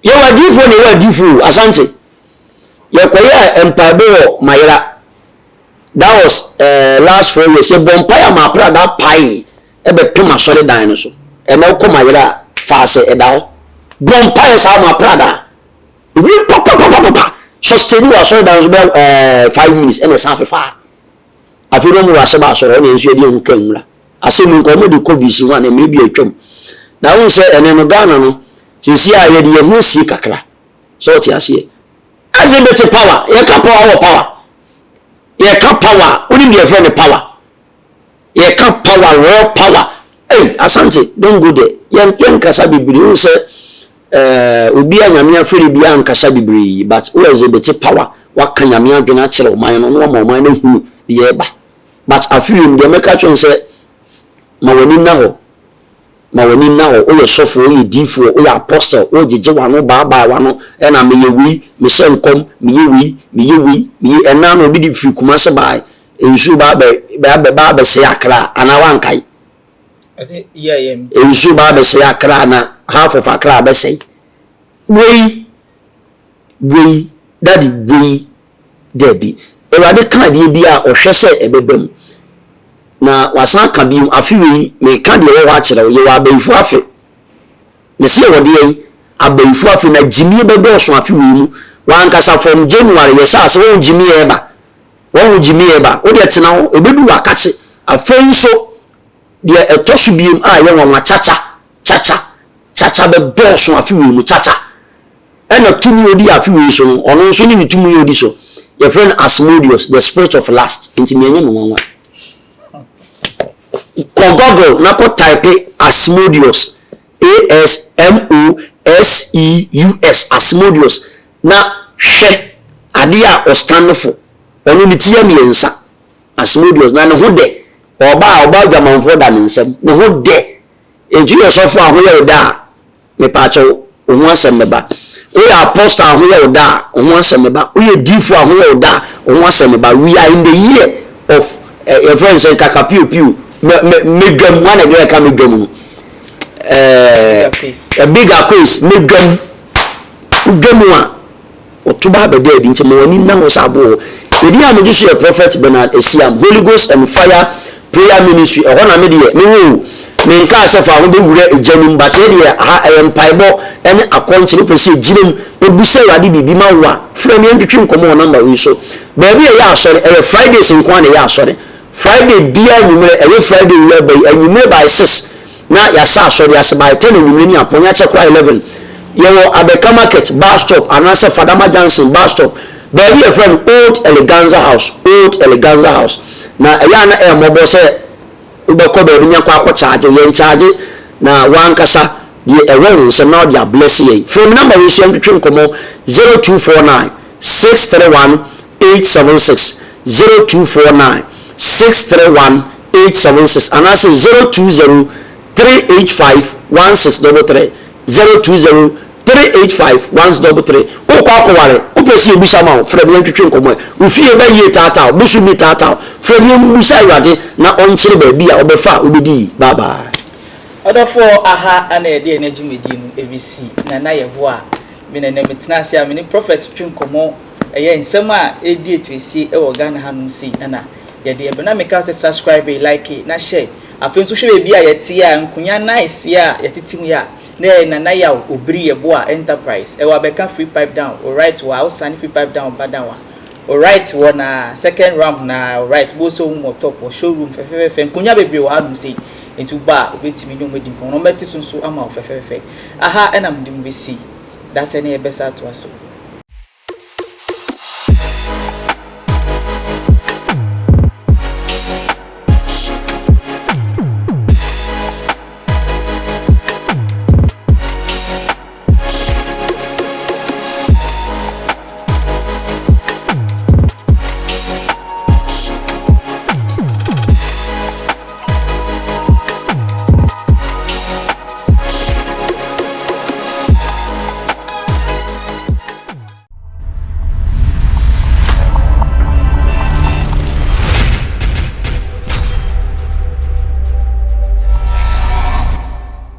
Yɛwɔ adiifoɔ na yɛwɔ adiifoɔ o, Asante. Yɛkɔyɛɛ mpaebɔ wɔ Mayera. That was last 4 years. Yɛbɔ mpaeɛ ama aprada pae ɛbɛpem asɔredan no so. Ɛnɛ wokɔ Mayera a, faa sɛ ɛda hɔ. Bɔ mpaeɛ saa ma aprada. Ebi papapapapa sustain wɔ asɔredan so bɛ 5 minutes ɛna ɛsan fefaa. Afei na wɔn wɔ asɛm asɔre ɛna nso yɛde ehu ka nwura. Asɛm nka wɔn de kɔ VC one mmerɛ bi atwam. Na wɔn sɛ ɛnɛ no Ghana no sisi a yɛde yɛn ho asie kakra. Sɛ ɔte aseɛ. Exhibit power, yɛka power wɔ power. Yɛka power, wonim deɛ yɛfrɛ no power. Yɛka power, real power. Hey, Asante, don't go there. Yɛn yɛnkasa bebree, wohu sɛ obi a Nyame afrɛ bi ankasa bebree, but wo exhibit power, waka Nyame adwene akyerɛ ɔman no, na wama ɔman no ahunu deɛ ɛba. But afei mu deɛ mɛka kyerɛ sɛ ma w'ani nna hɔ. Ma w'ani nna hɔ. Woyɛ sɔfo, woyɛ diifoɔ, woyɛ apostle, wogyegye w'ano, baabaa w'ano, ɛna meyɛ wei, mehyɛ nkɔm, meyɛ wei, meyɛ wei, meyɛ ɛna na obi de firi Kumase baa nsuo baa bɛ baa bɛsɛe Akra anaa wankae? Nsuo baa bɛsɛe Akra na half of Akra bɛsɛe. Wei wei, daddy, wei daabi. Awurade ka adeɛ bi a ɔhwɛ sɛ ɛbɛba mu na wasan aka bio. Afe wei meka deɛ ɛwɔ hɔ akyerɛ wo, yɛwɔ abayifo afe. Mesi yɛwɔ deɛ yi abayifo afe na gyimie bɛdɔɔso afe wei mu. Wankasa from January yɛhyɛ ase wɔn gyimie ɛba, wɔn gyimie ɛba. Wodeɛ tena hɔ, ebedu wakakye. Afei nso deɛ ɛtɔ so biem a ɛyɛ nwanwa, kyakya kyakya kyakya bɛdɔɔso afe wei mu. Kyakya ɛna tumi odi afe wei so no, ɔno nso ne ne tumi odi so, yɛfrɛ no Asmodeus, the spirit of lust. Nti mmiɛnyɛ me nwanwa. Kɔ Google na kɔ type Asmodeus, A S M O S E U S, Asmodeus, na hwɛ adeɛ a ɔstand for. Ɔno ne ti yɛ mmiɛnsa. Asmodeus na ne ho dɛ ɔbaa a ɔbaa adwamanfoɔ da ne nsam ne ho dɛ. Nti yɛ sɔfo a ho yɛ wo da a, mepaakyɛw, wo ho asɛm bɛba. Woyɛ apostle a ho yɛ wo da a, wo ho asɛm bɛba. Woyɛ diifo a ho yɛ wo da a, wo ho asɛm bɛba. We are in the year of yɛfrɛ no sɛ nkaka piopio mɛ mɛ mɛdwam wɔn na yɛka mɛdwam no a big quiz mɛdwam wodwam a ɔto ba abɛda adi. Nti ma w'ani nna hɔ sɛ aboɔ hɔ. Ɛdi a megye so yɛ Prophet Bernard Esiam, Holy Ghost and Fire Prayer Ministry. Ɛhɔ na me deɛ mewɔ o. Menkaa sɛ fa ho bɛwura egya no mu, but yɛ deɛ ha ɛyɛ mpaebɔ ne akɔnkyene. Wopɛ sɛ gyina mu ɛbu sɛ Awurade biribi ma wo a, frɛ me yɛntwetwe nkɔmmɔ wɔ number wei so. Baabi a ɛyɛ asɔre, ɛyɛ Fridays nko a na ɛyɛ asɔre. Friday biara anwummerɛ, ɛyɛ Friday yi aba yi anwummerɛ by 6 na yɛasa asɔre ase, by 10 anwummerɛ ne apɔn yɛakyɛ koraa 11. Yɛwɔ Abɛka Market bus stop anaasɛ Fadama Junction bus stop, baabi yɛfrɛ no Old Eleganza House. Old Eleganza House. Na ɛyɛ a na ɛyɛ mmɔbɔ sɛ wobɛkɔ baabi ne akɔ akɔ charge. Yɛn charge na wankasa deɛ ɛwɔ wo nsɛm na ɔde abless yɛn. Frɛ me number wei so yɛntwetwe nkɔmmɔ: 0249 631 876, 0249 631 876, anaasɛ 020 385 1633, 020 385 133. Wokɔ akɔware, wopɛ sɛ yɛbusa ma wo, frɛ me yɛntwetwe nkɔmmɔ. Wo fie bɛyie taataa, bosom bi taataa, frɛ me yɛmbusa Awurade na ɔnkyerɛ baabi a wobɛfa a wobɛdi yi. Bye bye. Ɔdɔfoɔ, aha ana yɛde yɛn adwumadie no ɛbɛsi na na yɛboa me na ɛnɛ metena ase a me ne Prophet twe nkɔmmɔ. Ɛyɛ nsɛm a ɛredi atuasie wɔ Ghana hanom sei na yɛde ɛbɛ na meka sɛ subscribe, like na share. Afei nso hwɛ baabi a yɛte a nkonya nice a yɛtete mu yi a na ɛyɛ Nana Yaw Obiri Yeboah Enterprise. Ɛwɔ abɛka Free Pipe Down o right wɔ a wosane Free Pipe Down ba down a o right wɔ na second ramp na o right wobɛhu sɛ wohu wɔ top wɔ showroom fɛfɛɛfɛ. Nkonya bebree wɔ hanom sei nti woba a wobɛtumi ne wɔn adi nkɔmmɔ na wɔbɛte so nso ama wo fɛfɛɛfɛ. Aha ɛna mede mo bɛsi da sɛ ne yɛbɛsa atoa so.